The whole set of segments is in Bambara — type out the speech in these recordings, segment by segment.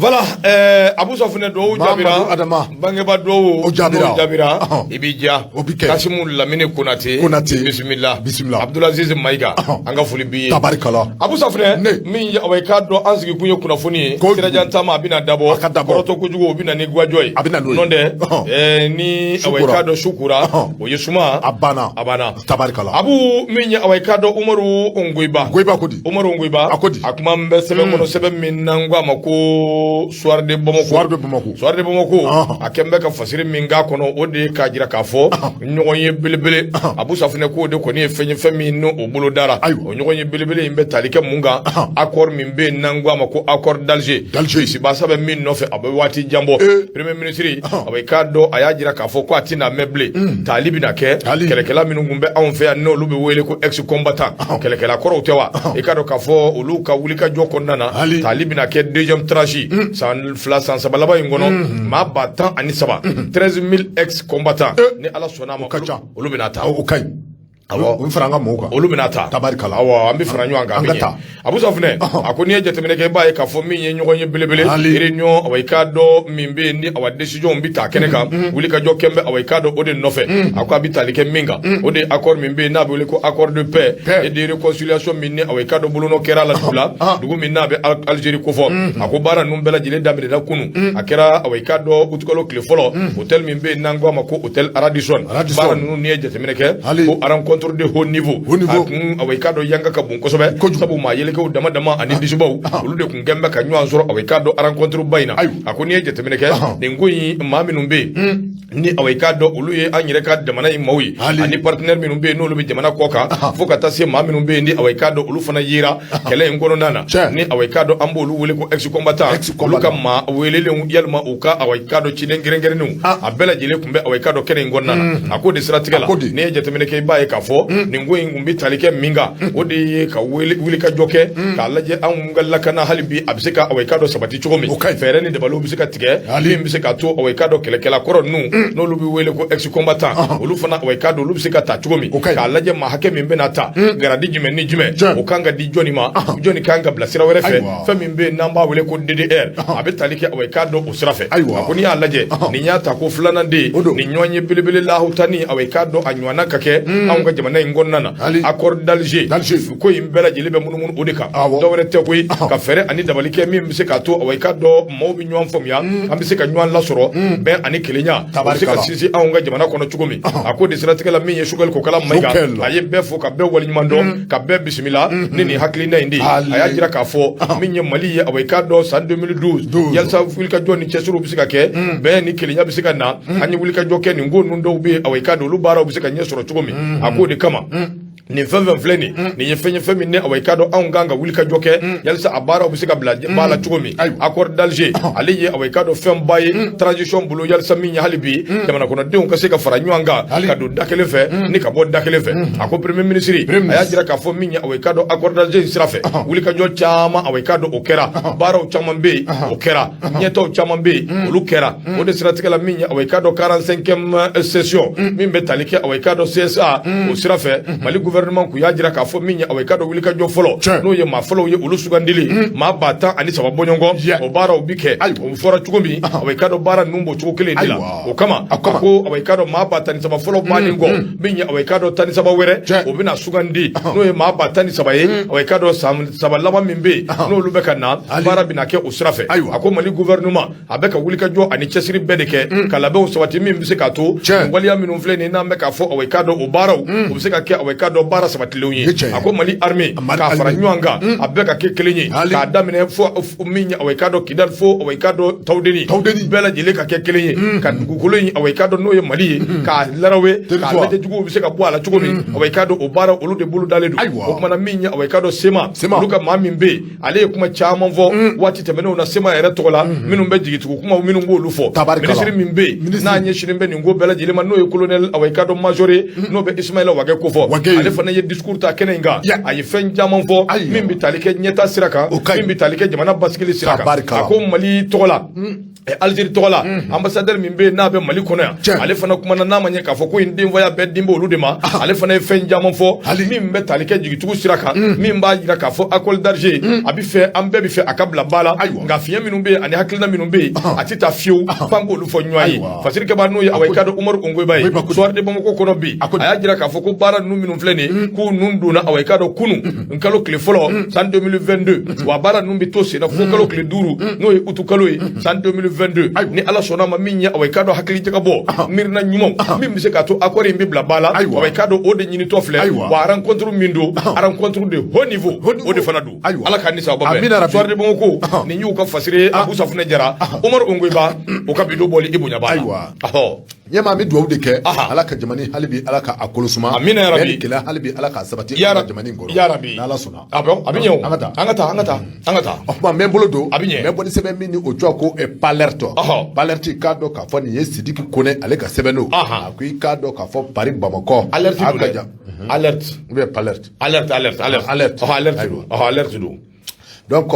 Voilà, Abu Safunɛ, duwawu jaabira. Mamadu Adama. Bangeba duwawu. O jaabira. N'o jaabira. I b'i diya. O bi kɛ. Kasimu Lamini Konate. Konate. Bisimila. Bisimila. Abdulaziz Mayiga, an ka foli b'i ye. Tabarikala. Abu Safunɛ, Ne. min ye awa, i k'a dɔn an sigi kun ye kunnafoni ye. Kojugu. Sirajan taama, a bɛna dabɔ. A ka dabɔ. Kɔrɔtɔ kojugu, o bɛna ni gajɔ ye. A bɛna n'o ye. N'o tɛ, ni Su awa, i kora. k'a dɔn su kora, o ye suma. A banna. A banna. Tabarikala. Abu, min ye awa, i k'a dɔn Umaru Ngoyiba. Goyiba ko di? Umaru Ngoyiba. A ko di? A kuma bɛ sɛbɛn kɔnɔ, sɛbɛn min n'an ko a ma ko Soir de Bamako. Soir de Bamako. Soir de Bamako. A kɛn bɛ ka fasiri min k'a kɔnɔ, o de ye k'a jira k'a fɔ ɲɔgɔn ye belebele. Abu Safunɛ k'o de kɔni ye fɛn ye, fɛn min n'o o bolo dara. O ɲɔgɔn ye belebele in bɛ tali kɛ mun kan? Accord min bɛ yen n'an ko a ma ko accord d'Alger. D'Alger. Sibasa bɛ min nɔfɛ, a bɛ waati jan bɔ. Premier ministre, a bɛ k'a dɔn, a y'a jira k'a fɔ ko a tɛna mɛn bilen, taali bɛna kɛ. Taali. Kɛlɛkɛla minnu tun bɛ anw fɛ yan, n'olu bɛ wele ko ex combattant, kɛlɛkɛla kɔrɔw tɛ wa, i k'a dɔn k'a fɔ olu ka wulikajɔ kɔnɔna na, taali bɛna kɛ deuxième tranche san 2, san 3 laban in kɔnɔ, maa 13 000, 13 000 ex combattant, ni Ala sɔnna a ma, O ka ca. olu bɛna taa. O ka ɲi. Awɔ. O bɛ fara an ka mɔgɔw kan. Olu bɛna taa. Tabarikala. Awɔ, an bɛ fara ɲɔgɔn kan. An a bɛ ka ɲɛ. taa. Abu Safunɛ, a ko n'i ye jateminɛ kɛ, i b'a ye k'a fɔ min ye ɲɔgɔn ye belebele, réunion, awa, i k'a dɔn min bɛ yen ni awa décision bɛ ta kɛnɛ kan, wulikajɔ kɛn bɛ, awa, i k'a dɔn o de nɔfɛ. A ko a bɛ tali kɛ min kan, o de ye accord min bɛ yen n'a bɛ wele ko accord de paix Paix. et de réconciliation min ni, awa, i k'a dɔn bolonɔ kɛra a la dugu la, dugu min n'a bɛ Algérie kofɔ. A ko baara ninnu bɛɛ lajɛlen daminɛna kunun, a kɛra, awa, i k'a dɔn utikalo tile fɔlɔ, hôtel min bɛ yen n'an ko a ma ko hôtel Radisson. Radisson. Baara ninnu, n'i ye jateminɛ kɛ, Hali. ko rencontre de haut niveau. Haut niveau. A kun, awa, i k'a dɔn yanga ka bon kosɛbɛ. Kojugu. Sabu maa yelekew dama dama ani disibaw, olu de kun kɛn bɛ ka ɲɔgɔn sɔrɔ, awa, i k'a dɔn rencontre ba in na. A ko n'i ye jateminɛ kɛ, nin ko in, maa minnu bɛ yen ni, awa, i k'a dɔn olu ye an yɛrɛ ka jamana in maaw ye, ani partenaire minnu bɛ yen n'olu bɛ jamana kɔ kan, fo ka taa se maa minnu bɛ yen ni, awa, i k'a dɔn olu fana yera kɛlɛ in kɔnɔna na, ni, awa, i k'a dɔn an b'olu wele ko ex combattant, Ex-combattant. olu ka maa welelenw yalima u ka, awa, i k'a dɔn ciden kɛrɛnkɛrɛnnenw, a bɛɛ lajɛlen tun bɛ, awa, i k'a dɔn kɛnɛ in kɔnɔna na. A ko de siratigɛ la, A ko di? n'i ye jateminɛ kɛ, i b'a ye k'a fɔ nin ko in kun bɛ tali kɛ min kan, o de ye ka wele wulikajɔ kɛ k'a lajɛ anw ka lakana hali bi a bɛ se ka, awa, i k'a dɔn sabati cogo min, O ka ɲi. fɛɛrɛ ni dabaliw bɛ se ka tigɛ min bɛ se k'a to, awa, i k'a dɔn kɛlɛkɛla kɔrɔ ninnu, n'olu bɛ wele ko ex combattant, olu fana, awa, i k'a dɔn olu bɛ se ka ta cogo min, O ka ɲi. k'a lajɛ maa hakɛ min bɛna ta, grade jumɛn ni jumɛn, o kan ka di jɔnni ma, jɔnni kan ka bila sira wɛrɛ fɛ, fɛn min bɛ yen n'an b'a wele ko DDR, a bɛ tali kɛ, awa, i k'a dɔn o sira fɛ. A ko n'i y'a lajɛ, nin y'a ta ko filanan de ye. O don. Nin ɲɔgɔn ye belebele lahutani, awa, i k'a dɔn a ɲɔgɔnna ka kɛ anw ka jamana in kɔnɔna na. Accord d'Alger ko in bɛɛ lajɛlen bɛ munumunu o de kan. Dɔwɛrɛ tɛ koyi, ka fɛɛrɛ ani dabali kɛ min bɛ se k'a to, awa, i k'a dɔn maaw bɛ ɲɔgɔn faamuya, an bɛ se ka ɲɔgɔn lasɔrɔ, bɛn ani kelenya o bɛ se ka sinsin anw ka jamana kɔnɔ cogo min. A ko de siratigɛ la, min ye Choguel Kokala Mayiga, Choguel. a ye bɛɛ fo ka bɛɛ waleɲuman dɔn, ka bɛɛ bisimila ni nin hakilina in de ye. A y'a jira k'a fɔ min ye Mali ye, awa, i k'a dɔn san 2012, 12. yalisa wulikajɔ ni cɛsiriw bɛ se ka kɛ, bɛn ni kelenya bɛ se ka na, an ye wulikajɔ kɛ, nin ko ninnu dɔw bɛ yen, awa, i k'a dɔn olu baaraw bɛ se ka ɲɛ sɔrɔ cogo min. A k'o de kama, nin fɛn fɛn filɛ nin, nin ye fɛn ye, fɛn min ni, awa, i k'a dɔn anw kan ka wulikajɔ kɛ yalisa a baaraw bɛ se ka bila ba la cogo min. Accord d'Alger, ale ye, awa, i k'a dɔn fɛn ba ye transition bolo, yalisa min ye hali bi jamana kɔnɔdenw ka se ka fara ɲɔgɔn kan ka don da kelen fɛ ni ka bɔ da kelen fɛ. A ko premier ministre, a y'a jira k'a fɔ min ye, awa, i k'a dɔn accord d'Alger in sira fɛ, wulikajɔ caman, awa, i k'a dɔn o kɛra, baaraw caman bɛ yen o kɛra, ɲɛtaw caman bɛ yen olu kɛra. O de siratigɛ la, min ye, awa, i k'a dɔn 45e session min bɛ tali kɛ, awa, i k'a dɔn CSA, o sira fɛ Mali gouvernement kun y'a jira k'a fɔ min ye, awa, i k'a dɔn wulikajɔ fɔlɔ, n'o ye maa fɔlɔw ye, olu sugandili maa 13 000 bɔɲɔgɔn, o baaraw bi kɛ. O fɔra cogo min, awa, i k'a dɔn baara ninnu b'o cogo kelen de la. O kama, a ko, awa, i k'a dɔn maa 13 000 fɔlɔ bannen kɔ, min ye, awa, i k'a dɔn 13 wɛrɛ, o bɛna sugandi, n'o ye maa 13 000 ye. Awa, i k'a dɔn san 3 laban min bɛ yen n'olu bɛ ka na, baara bɛna kɛ o sira fɛ. A ko Mali gouvernement a bɛ ka wulikajɔ ani cɛsiri bɛɛ de kɛ ka labɛnw sabati min bɛ se k'a to waleya minnu filɛ nin n'an bɛ k'a fɔ, awa, i k'a dɔn o baaraw, o bɛ se ka kɛ, awa, i k'a dɔn baara sabatilenw ye. A ko Mali armée k'a fara ɲɔgɔn kan, a bɛɛ ka kɛ kelen ye, k'a daminɛ fo min ye, awa, i k'a dɔn Kidali fo, awa, i k'a dɔn Tawudeni, bɛɛ lajɛlen ka kɛ kelen ye, ka dugukolo in, awa, i k'a dɔn n'o ye Mali ye, k'a larawe, k'a lajɛ juguw bɛ se ka bɔ a la cogo min. Awa, i k'a dɔn o baara, olu de bolo dalen don. O kumana, min ye, awa, i k'a dɔn CMA, olu ka maa min bɛ yen, ale ye kuma caman fɔ waati tɛmɛnenw na CMA yɛrɛ tɔgɔ la, minnu bɛ jigitugu kumaw minnu b'olu fɔ, minisiri min bɛ yen n'a ɲɛsinnen bɛ nin ko bɛɛ lajɛlen ma, n'o ye colonel, awa, i k'a dɔn major ye, n'o bɛ Ismaïla Wage kofɔ, ale fana ye discours ta kɛnɛ in kan. A ye fɛn caman fɔ min bɛ tali kɛ ɲɛta sira kan, min bɛ tali kɛ jamana basigili sira kan. A ko Mali tɔgɔ la, Algérie tɔgɔ la, ambassadeur min bɛ yen n'a bɛ Mali kɔnɔ yan, ale fana kumana. N'a ma ɲɛ k'a fɔ ko in denfaya bɛɛ den bɛ olu de ma, ale fana ye fɛn caman fɔ min bɛ tali kɛ jigitugu sira kan, min b'a jira k'a fɔ accord d'Alger a bɛ fɛ, an bɛɛ bɛ fɛ a ka bila ba la. Nka fiɲɛ minnu bɛ yen ani hakilina minnu bɛ yen, a tɛ taa fiyewu f'an k'olu fɔ ɲɔgɔn ye. Fasiri kɛbaa, n'o ye awa i k'a dɔn Umaru Ongoyiba ye, Soir de Bamako kɔnɔ bi, a y'a jira k'a fɔ ko baara ninnu minnu filɛ nin ye, k'u nun donna awa i k'a dɔn kunun n kalo tile fɔlɔ san 2022, wa baara ninnu bɛ to senna fo kalo tile 5, n'o ye utu kalo ye san 2022, ni Ala sɔnna ma. Min ye awa i k'a dɔn hakili jagabɔ, miirina ɲumanw min bɛ se k'a to accord in bɛ bila ba la, awa i k'a dɔn o de ɲinitɔ filɛ. Wa rencontre min don, rencontre de haut niveau o de fana don. Ala k'an ni sababa bɛn. Soir de Bamako, nin y'u ka fasiri ye. Abu Safunɛ Jara, Umaru Ongoyiba, o ka bidon bɔli i bonya b'a la. Ayiwa, ɲɛmaa, an bɛ dugawu de kɛ. Ala ka jamana hali bi, Ala ka a kolo suma. Amina ya Rabi. Kɛlɛ hali bi, Ala k'a sabati. Ya an ka jamana in kɔrɔ. Ya Rabi. N'Ala sɔnna. Ah bon, a bɛ ɲɛ o. An ka taa. An ka taa, an ka taa, an ka taa. O tuma n bɛ n bolo don. A bɛ ɲɛ. N bɛ bɔ ni sɛbɛn min ni o tɔgɔ ko Palerte. Palerte, k'a dɔn k'a fɔ nin ye Sidiki Kone, ale ka sɛbɛn don. A ko i k'a dɔn k'a fɔ Paris Bamakɔ. Alerte a don ka dɛ. jan. Alerte. Ou bien Palerte. Alerte, alerte, alerte. Alerte. Ɔhɔ, alerte don. Ɔhɔ, alerte don. Donc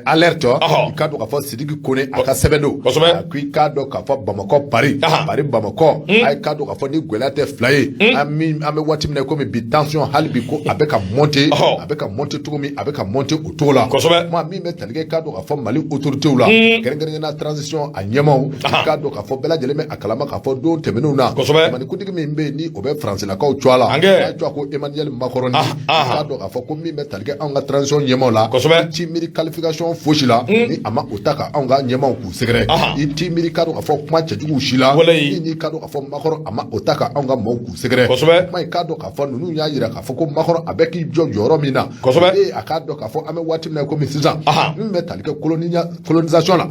alerte, i k'a dɔn k'a fɔ Sidiki Kone a ka sɛbɛn don. A ko i k'a dɔn k'a fɔ Bamakɔ Paris, Paris Bamakɔ, a ye k'a dɔn k'a fɔ ni gɛlɛya tɛ fila ye, an min an bɛ waati min na komi bi, tension hali bi ko a bɛ ka monter. A bɛ ka monter cogo min, a bɛ ka monter o cogo la. Kuma min bɛ tali kɛ, k'a dɔn k'a fɔ Mali autorités la, kɛrɛnkɛrɛnnenya transition a ɲɛmaaw, i k'a dɔn k'a fɔ bɛɛ lajɛlen bɛ a kalama k'a fɔ don tɛmɛnenw na, jamanakuntigi min bɛ yen ni o bɛ Faransilakaw cogoya la, n'a tɔgɔ ko Emmanuel Macron, i k'a dɔn k'a fɔ ko min bɛ tali kɛ anw ka transition ɲɛmaaw la, i t'i miiri qualification fosi la ni a ma o ta ka anw ka ɲɛmaaw k'u sɛgɛrɛ. I t'i miiri k'a dɔn k'a fɔ kuma cɛjuguw si la ni n'i k'a dɔn k'a fɔ Macron a ma o ta ka anw ka maaw k'u sɛgɛrɛ. Kuma i k'a dɔn k'a fɔ ninnu y'a jira k'a fɔ ko Macron a bɛ k'i jɔ jɔyɔrɔ min na, ee a k'a dɔn k'a fɔ an bɛ waati min na komi sisan, min bɛ tali kɛ colonisation la,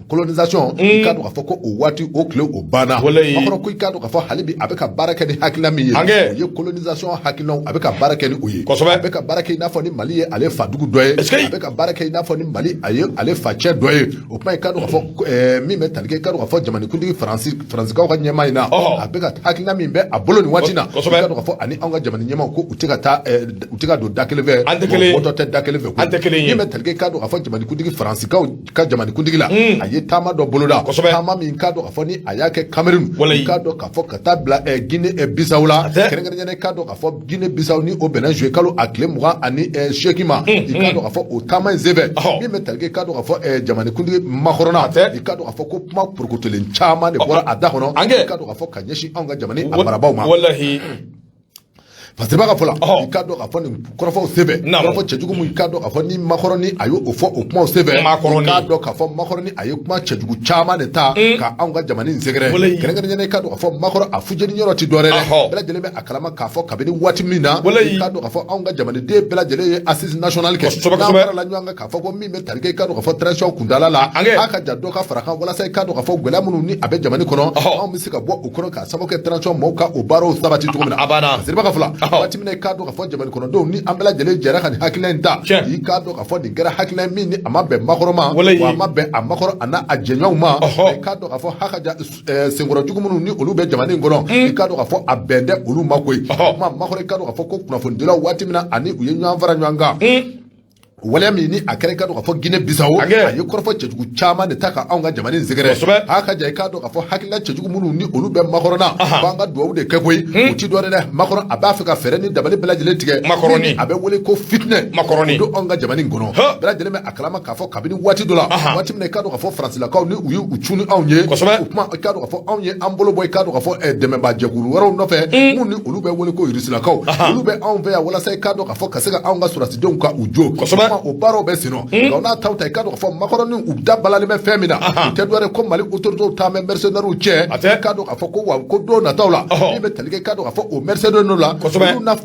colonisation, i k'a dɔn k'a fɔ ko o waati o tile o banna. Macron ko i k'a dɔn k'a fɔ hali bi a bɛ ka baara kɛ ni hakilina min ye, o ye colonisation hakilinaw, a bɛ ka baara kɛ ni o ye. A bɛ ka baara kɛ i n'a fɔ ni Mali ye ale fadugu dɔ ye, a bɛ ka baara kɛ i n'a fɔ ni Mali a ye ale facɛ dɔ ye. O kuma, i k'a dɔn k'a fɔ min bɛ tali kɛ, i k'a dɔn k'a fɔ jamanakuntigi Faransi, Faransikaw ka ɲɛmaa in na, a bɛ ka hakilina min bɛ a bolo nin waati in na, i k'a dɔn k'a fɔ ani anw ka jamana ɲɛmaaw ko u tɛ ka taa, u tɛ ka don da kelen fɛ. An tɛ kelen ye. Bɔtɔ tɛ da kelen fɛ. An tɛ kelen ye. Min bɛ tali kɛ, i k'a dɔn k'a fɔ jamanakuntigi Faransikaw ka jamanakuntigi la, a ye taama dɔ boloda, taama min k'a dɔn k'a fɔ ni a y'a kɛ Cameroun, i k'a dɔn k'a fɔ ka taa bila Guinée Bissau la, kɛrɛnkɛrɛnnenya i k'a dɔn k'a fɔ Guinée Bissau ni o bɛnna juillet kalo a tile 28 ma. I k'a dɔn k'a fɔ o taama in senfɛ, min bɛ tali kɛ, i k'a dɔn k'a fɔ jamanakuntigi Macron na, i k'a dɔn k'a fɔ ko kuma porokotolen caman de bɔra a da kɔnɔ, i k'a dɔn k'a fɔ ka ɲɛsin anw ka jamana a marabaaw ma. Fasiriba ka fɔ la, i k'a dɔn k'a fɔ nin kɔrɔfɔw senfɛ, kɔrɔfɔ cɛjugu min, i k'a dɔn k'a fɔ ni Macron ni a y'o fɔ o kumaw senfɛ, i k'a dɔn k'a fɔ Macron ni a ye kuma cɛjugu caman de ta ka anw ka jamana in sɛgɛrɛ. Kɛrɛnkɛrɛnnenya i k'a dɔn k'a fɔ Macron a fujeni yɔrɔ ti dɔwɛrɛ dɛ, bɛɛ lajɛlen bɛ a kalama k'a fɔ kabini waati min na, i k'a dɔn k'a fɔ anw ka jamanaden bɛɛ lajɛlen ye assise nationale kɛ, n'an farala ɲɔgɔn kan k'a fɔ ko min bɛ tali kɛ, i k'a dɔn k'a fɔ transition kuntaala la, a ka ja dɔ ka fara kan walasa i k'a dɔn k'a fɔ gɛlɛya minnu ni a bɛ jamana kɔnɔ, anw bɛ se ka bɔ o kɔnɔ k'a sababu kɛ transition mɔgɔw ka o baaraw sabati cogo min na. Fasiriba ka fɔ la, waati min na i k'a dɔn k'a fɔ jamana kɔnɔdenw ni an bɛɛ lajɛlen jɛra ka nin hakilina in ta, i k'a dɔn k'a fɔ nin kɛra hakilina min ni a ma bɛn Macron ma, wa a ma bɛn a Macron a n'a a jɛɲɔgɔnw ma. I k'a dɔn k'a fɔ haka ja senkɔrɔ jugu minnu ni olu bɛ jamana in kɔnɔ, i k'a dɔn k'a fɔ a bɛn tɛ olu ma koyi. Kuma Macron, i k'a dɔn k'a fɔ ko kunnafonidilaw waati min na ani u ye ɲɔgɔn fara ɲɔgɔn kan, waleya min ni a kɛra, i k'a dɔn k'a fɔ Guinée Bissau, a ye kɔrɔfɔ cɛjugu caman de ta ka anw ka jamana in sɛgɛrɛ. A ka ja, i k'a dɔn k'a fɔ hakilina cɛjugu minnu ni olu bɛ Macron na, f'an ka dugawu de kɛ koyi. O ti dɔwɛrɛ dɛ, Macron a b'a fɛ ka fɛɛrɛ ni dabali bɛɛ lajɛlen tigɛ, a bɛ wele ko fitinɛ don anw ka jamana in kɔnɔ. Bɛɛ lajɛlen bɛ a kalama k'a fɔ kabini waati dɔ la, waati min na i k'a dɔn k'a fɔ Faransilakaw ni u y'u cun ni anw ye, o kuma i k'a dɔn k'a fɔ anw ye an bolo bɔ, i k'a dɔn k'a fɔ dɛmɛbaa jɛkulu wɛrɛw nɔfɛ minnu ni olu bɛ wele ko Rusilakaw, olu bɛ anw fɛ yan walasa i k'a dɔn k'a fɔ ka se ka anw ka sɔrɔdasidenw ka u jo. O baaraw bɛ sen nɔ, nka n'a taw ta, i k'a dɔn k'a fɔ Macron ni u da balalen bɛ fɛn min na, u tɛ dɔwɛrɛ ko Mali autorités taa bɛ mercenaires cɛ. I k'a dɔn k'a fɔ ko wa ko don nataw la, min bɛ tali kɛ, i k'a dɔn k'a fɔ o mercenaires la, olu na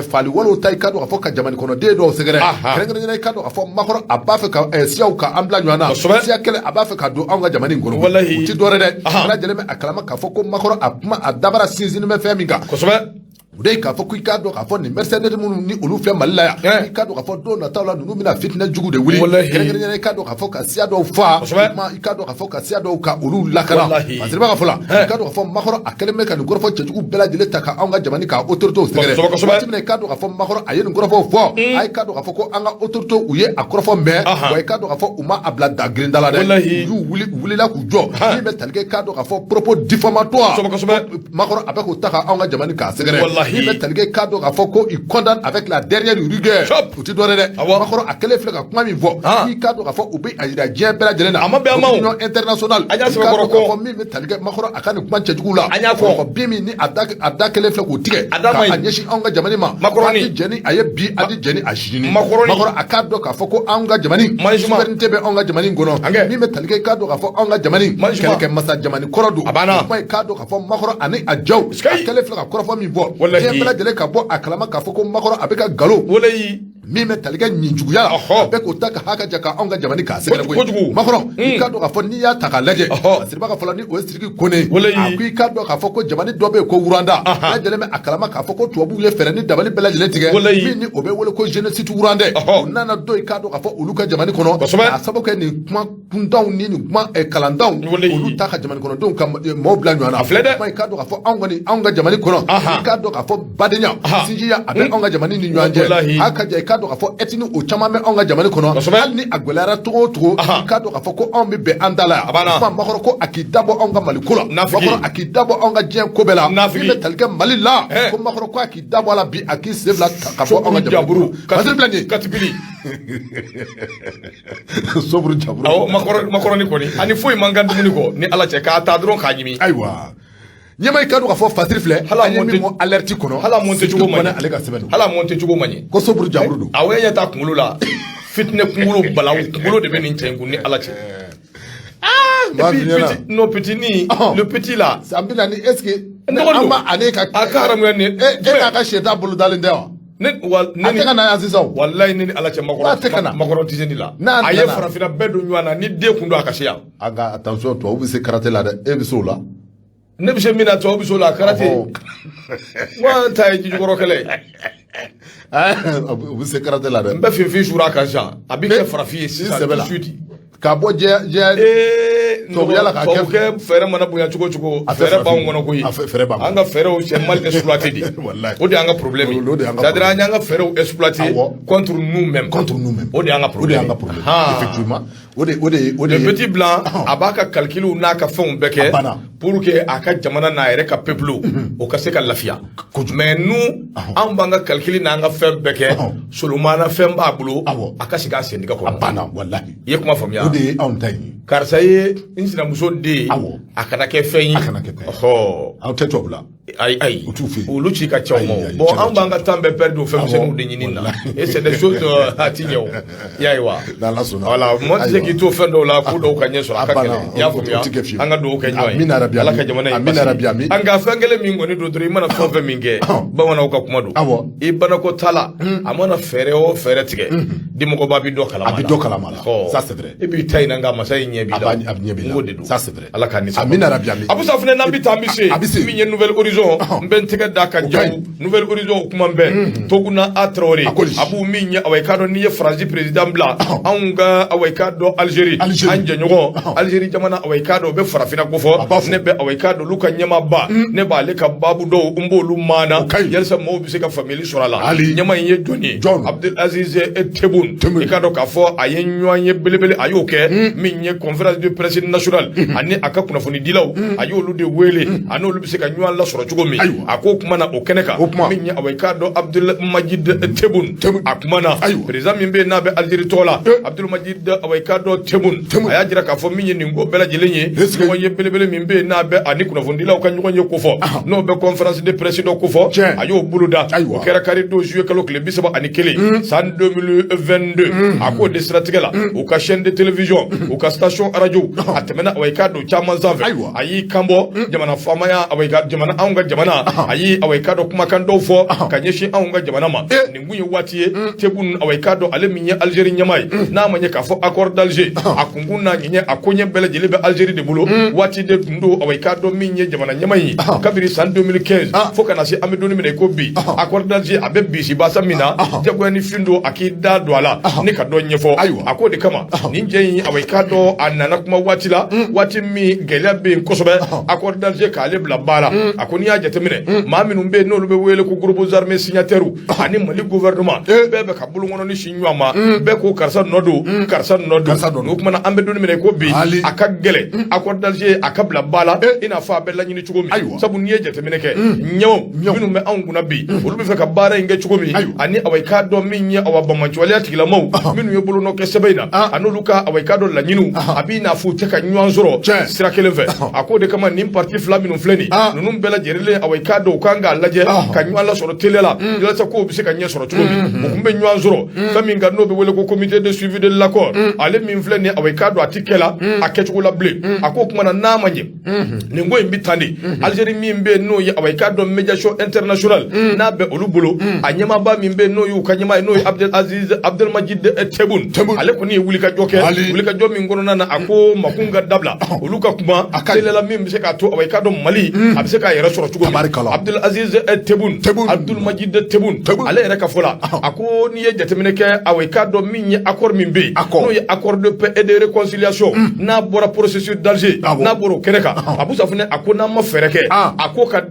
fali walew ta, i k'a dɔn k'a fɔ ka jamana kɔnɔden dɔw sɛgɛrɛ. Kɛrɛnkɛrɛnnenya i k'a dɔn k'a fɔ Macron a b'a fɛ ka siyaw ka an bila ɲɔgɔn na, siya kɛlɛ a b'a fɛ ka don anw ka jamana in kɔnɔ. O ti dɔwɛrɛ dɛ, bɛɛ lajɛlen bɛ a kalama k'a fɔ ko Macron a kuma a dabara sinsinni bɛ fɛn min kan. O de ye k'a fɔ ko i k'a dɔn k'a fɔ nin mercenaires minnu ni olu filɛ Mali la yan, i k'a dɔn k'a fɔ don nataw la ninnu bɛna fitinɛ jugu de wuli, kɛrɛnkɛrɛnnenya la i k'a dɔn k'a fɔ ka siya dɔw faa, i k'a dɔn k'a fɔ ka siya dɔw ka olu lakana. Masiriba ka fɔ la, i k'a dɔn k'a fɔ Macron a kɛlen bɛ ka nin kɔrɔfɔ cɛjugu bɛɛ lajɛlen ta ka anw ka jamana ka autorités sɛgɛrɛ. Waati min na i k'a dɔn k'a fɔ Macron a ye nin kɔrɔfɔw fɔ, a ye k'a dɔn k'a fɔ ko an ka autorités u ye a kɔrɔfɔ mɛn, wa i k'a dɔn k'a fɔ u ma a bila da girinda la dɛ, u y'u wuli, u wulila k'u jɔ. Min bɛ tali kɛ i k'a dɔn k'a fɔ propos diffamatoires, Macron a bɛ k'o ta ka anw ka jamana k'a sɛgɛrɛ. Min bɛ tali kɛ i k'a dɔn k'a fɔ ko il condamne avec la dernière rigueur, o tɛ dɔwɛrɛ dɛ, Macron a kɛlen filɛ ka kuma min fɔ, i k'a dɔn k'a fɔ u bɛ a jira diɲɛ bɛɛ lajɛlen na, a ma bɛn a ma o, opinion internationale, an y'a i k'a sɛbɛkɔrɔ dɔn k'a kɔ. fɔ min bɛ tali kɛ Macron a ka nin kuma cɛjugu la, An y'a fɔ. bin min ni a da kɛlen filɛ k'o tigɛ A da man ɲi. k'a ɲɛsin anw ka jamana ma, Macron an tɛ jɛn ni a ye bi, an tɛ jɛn ni a sini. Macron Macron a k'a dɔn k'a fɔ ko anw ka jamana Management. souveraineté bɛ anw ka jamana in kɔnɔ, Ankɛ. min bɛ tali kɛ i k'a dɔn k'a fɔ anw ka jamana Management. kɛlɛkɛ masa jamana kɔrɔ don. A banna. O kuma i k'a dɔn k'a fɔ Macron ani a jaw Sikayi. a kɛlen filɛ ka kɔrɔfɔ min fɔ, Walahi. diɲɛ bɛɛ lajɛlen ka bɔ a kalama k'a fɔ ko Macron a bɛ ka nkalon min bɛ tali kɛ ɲinjuguya la, a bɛ k'o ta ka ha ka ja ka anw ka jamana k'a sɛgɛrɛ koyi. Kojugu. Macron i k'a dɔn k'a fɔ n'i y'a ta k'a lajɛ, Siriba ka fɔ la ni o ye Sidiki Kone, a ko i k'a dɔn k'a fɔ ko jamana dɔ bɛ yen ko Rwanda, bɛɛ lajɛlen bɛ a kalama k'a fɔ ko tubabuw ye fɛɛrɛ ni dabali bɛɛ lajɛlen tigɛ, min ni o bɛ wele ko génocide rwandais, o nana don i k'a dɔn k'a fɔ olu ka jamana kɔnɔ, k'a sababu kɛ nin kuma kuntanw ni nin kuma kalantanw, olu ta ka jamana kɔnɔdenw ka maaw bila ɲɔgɔn na. A filɛ dɛ. Kuma i k'a dɔn k'a fɔ anw kɔni anw ka jamana kɔnɔ, i k'a dɔn k'a fɔ badenya sinjiya a bɛ anw ka jamana ni ɲɔgɔn cɛ, a ka ja i k'a dɔn k'a fɔ ethnie o caman bɛ anw ka jamana kɔnɔ, hali ni a gɛlɛyara cogo o cogo, i k'a dɔn k'a fɔ ko anw bɛ bɛn an da la yan. Kuma Macron ko a k'i da bɔ anw ka Mali ko la, Macron a k'i da bɔ anw ka diɲɛ ko bɛɛ la, min bɛ tali kɛ Mali la, ko Macron ko a k'i da bɔ a la bi, a k'i sen fila ta ka bɔ anw ka jamana kɔnɔ. Masiri filɛ nin ye. Katibili. Soburu jaburu. Awɔ, makɔrɔni kɔni ani foyi man kan dumuni kɔ ni Ala cɛ, k'a ta dɔrɔn k'a ɲimi. Ayiwa, ɲɛma i k'a dɔn k'a fɔ Fasiri filɛ, an ye min mɔ alerte kɔnɔ, hala monte cogo man ɲi, ale ka sɛbɛn don, hala monte cogo man ɲi, ko soburu jaburu don. Awɔ, e ɲɛ t'a kunkolo la, fitinɛ kunkolo, balawu kunkolo de bɛ nin cɛ in kun ni Ala cɛ. Et puis, petit, non, petit ni, le petit là. San 40, est ce que an ma ale ka a ka haramuya ni e n'a ka sɛta bolo dalen tɛ wa? Ne wa ne a tɛ ka na yan sisan o. Walayi ne ni Ala cɛ, Makɔrɔ tɛ ka na. Makɔrɔ tɛ se nin la. A ye farafinna bɛɛ don ɲɔgɔn na ni den kun don a ka se yan. An ka attention, tubabu bɛ se karaté la dɛ, e bɛ se o la. Ne bɛ se min na, tubabu bɛ se o la karaté. Wa ta ye jijukɔrɔ kɛlɛ ye. U bɛ se karaté la dɛ. N bɛ finfin suru a kan sisan, a bɛ kɛ farafin ye sisan tout de suite. Ka bɔ jɛ jɛ. Tubabuya la k'a kɛ tubabukɛ fɛɛrɛ mana bonya cogo o cogo, fɛɛrɛ b'anw kɔnɔ koyi. Fɛɛrɛ b'an kɔnɔ. An ka fɛɛrɛw c'est mal exploité de. O de y'an ka problème ye. C'est à dire an y'an ka fɛɛrɛw exploité contre nous-mêmes. Contre nous-mêmes. O de y'an ka problème. O de y'an ka problème. Effectivement. O de o de o de. Le petit blanc a b'a ka calculw n'a ka fɛnw bɛɛ kɛ pour que a ka jamana n'a yɛrɛ ka peuple o ka se ka lafiya. Mais nous, anw b'an ka calcul n'an ka fɛn bɛɛ kɛ solomana fɛn b'a bolo a ka sigi a sentigɛ kɔnɔ. A banna walahi. I ye kuma faamuya. O de ye anw ta ye. Karisa ye n sinamuso den ye. A kana kɛ fɛn ye. A kana kɛ fɛn ye. Aw tɛ tubabu la. Ayi ayi. U t'u fɛ yen. Olu ci ka ca o ma. Bon, anw b'an ka temps bɛɛ perdu o fɛn misɛnninw de ɲini na. Et c'est des choses a ti ɲɛ o. I y'a ye wa. N'Ala sɔnna. Voilà, mɔgɔ tɛ se k'i to fɛn dɔw la ko dɔw ka ɲɛ sɔrɔ a ka gɛlɛn. I y'a faamuya. An ka dugawu kɛ ɲɔgɔn ye. Ala ka jamana in basigi. An ka fɛn kelen min kɔni don dɔrɔn, i mana fɛn o fɛn min kɛ, bamananw ka kuma don. I banako ta la, a mana fɛɛrɛ o fɛɛrɛ tigɛ, dimɔgɔba bɛ dɔ kalama. A bɛ dɔ kalama la. Ça c'est vrai. E b'i ta in na nka masa in ɲɛ b'i la. A ɲɛ b'i la. N k'o de don. Ça c'est vrai. Ala k'an ni sababa. Amina rabi amin. Abusa fana n'an bɛ taa an bɛ se. Min ye Nouvel Horizon, n bɛ n tɛgɛ d'a kan jaw. Nouvel Horizon kuma bɛɛ. Toguna A Traoré. Abu min ye awa i k'a dɔn n'i ye Faransi président bila. Anw ka awa i k'a dɔn Algérie. An jɛɲɔgɔn Algérie jamana awa i k'a dɔn o bɛ farafinna ko fɔ. Ne bɛ awa i k'a dɔn olu ka ɲɛmaaba. Ne b'ale ka baabu dɔw n b'olu maana. Yalisa maaw bɛ se ka faamuyali sɔrɔ a la. Ɲɛma in ye jɔn ye? Abdelaziz Tebboune. I k'a dɔn k'a fɔ a ye ɲɔgɔn ye belebele a y'o kɛ min ye conférence de presse nationale ani a ka kunnafonidilaw a y'olu de wele a n'olu bɛ se ka ɲɔgɔn lasɔrɔ cogo min, a k'o kuma na o kɛnɛ kan min ye awa i k'a dɔn Abdelmadjid Tebboune a kuma na président min bɛ yen n'a bɛ Algérie tɔgɔ la, Abdelmadjid awa i k'a dɔn Tebboune, a y'a jira k'a fɔ min ye nin ko bɛɛ lajɛlen ye ɲɔgɔn ye belebele min bɛ yen n'a bɛ ani kunnafonidilaw ka ɲɔgɔn ye kofɔ, n'o bɛ conférence de presse dɔ kofɔ, a y'o boloda, o kɛra kari don juillet kalo tile 31 san 2022. A k'o de siratigɛ la, u ka chaîne de télévision, u ka station radio, a tɛmɛna awa i k'a don caman sanfɛ, a y'i kanbɔ jamana faamaya awa i ka jamana anw ka jamana, ayi, awa, i k'a dɔn kumakan dɔw fɔ ka ɲɛsin anw ka jamana ma. Nin kun ye waati ye Tebboune, awa, i k'a dɔn ale min ye Algérie ɲɛmaa ye, n'a ma ɲɛ k'a fɔ accord d'Alger a kunkun n'a ɲɛɲɛ, a koɲɛ bɛɛ lajɛlen bɛ Algérie de bolo. Waati de tun don, awa, i k'a dɔn min ye jamana ɲɛmaa ye kabini san 2015 fo ka na se an bɛ don min na i ko bi, accord d'Alger a bɛ bisibasa min na, jagoya ni fin don a k'i da don a la ni ka dɔ ɲɛfɔ. A k'o de kama nin cɛ in, awa, i k'a dɔn a nana kuma waati la, waati min gɛlɛya bɛ yen kosɛbɛ, accord d'Alger k'ale bila ba la. A ko n'i y'a jateminɛ, maa minnu bɛ yen n'olu bɛ wele ko groupes armés signataires ani Mali gouvernement, bɛɛ bɛ ka bolokɔnɔni sin ɲɔgɔn ma, bɛɛ ko karisa nɔ don, karisa nɔ don. O kumana an bɛ don min na i ko bi, a ka gɛlɛn accord d'Alger a ka bila ba la i n'a fɔ a bɛ laɲini cogo min. Sabu n'i ye jateminɛ kɛ, ɲɛw minnu bɛ anw kunna bi, olu bɛ fɛ ka baara in kɛ cogo min, ani awa, i k'a dɔn min ye, awa, banbaanciwaleya tigilamaw minnu ye bolonɔ kɛ sɛbɛn in na, a n'olu ka, awa, i k'a dɔn laɲiniw, a b'i n'a fɔ u tɛ ka ɲɔgɔn sɔrɔ sira kelen fɛ. A k'o de kama nin parti fila minnu filɛ nin, ninnu bɛɛ lajɛlen, awa, i k'a dɔn u kan k'a lajɛ ka ɲɔgɔn lasɔrɔ teliya la walasa kow bɛ se ka ɲɛ sɔrɔ cogo min. U kun bɛ ɲɔgɔn sɔrɔ fɛn min kan, n'o bɛ wele ko comité de suivi de l'accord, ale min filɛ nin, awa, i k'a dɔn a ti kɛ la a kɛcogo la bilen. A ko kumana n'a ma ɲɛ, nin ko in bɛ tan de. Algérie min bɛ yen n'o ye, awa, i k'a dɔn médiation internationale n'a bɛ olu bolo, a ɲɛmaaba min bɛ yen n'o y'u ka ɲɛmaa ye, n'o ye Abdelaziz Abdelmadjid Tebboune, ale kɔni ye wulikajɔ kɛ, wulikajɔ min kɔnɔna na a ko makun ka dabila, olu ka kuma teliyala min bɛ se k'a to, awa, i k'a dɔn Mali a bɛ se k'a yɛrɛ sɔrɔ cogo min. Abdelaziz Tebboune, Abdelmadjid Tebboune, ale yɛrɛ ka fɔ la, a ko n'i ye jateminɛ kɛ, awa, i k'a dɔn min ye accord min bɛ yen n'o ye accord de paix et de réconciliation, n'a bɔra processus d'Alger, n'a bɔra o kɛnɛ kan, Abu Safunɛ, a ko n'an ma fɛɛrɛ kɛ a ko ka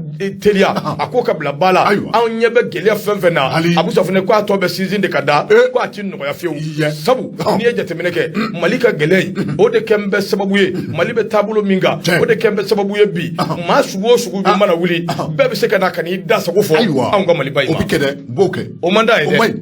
teliya, a ko ka bila ba la, anw ɲɛ bɛ gɛlɛya fɛn fɛn na, Abu Safunɛ ko a tɔ bɛ sinsin de ka da, ko a ti nɔgɔya fiyewu. Sabu n'i ye jateminɛ kɛ, Mali ka gɛlɛya in, o de kɛn bɛ sababu ye Mali bɛ taabolo min kan, o de kɛn bɛ sababu ye bi maa sugu o sugu bi mana wuli, bɛɛ bɛ se ka na ka n'i da sago fɔ anw ka Maliba in ma. O bɛ kɛ dɛ, u b'o kɛ. O man d'a ye dɛ,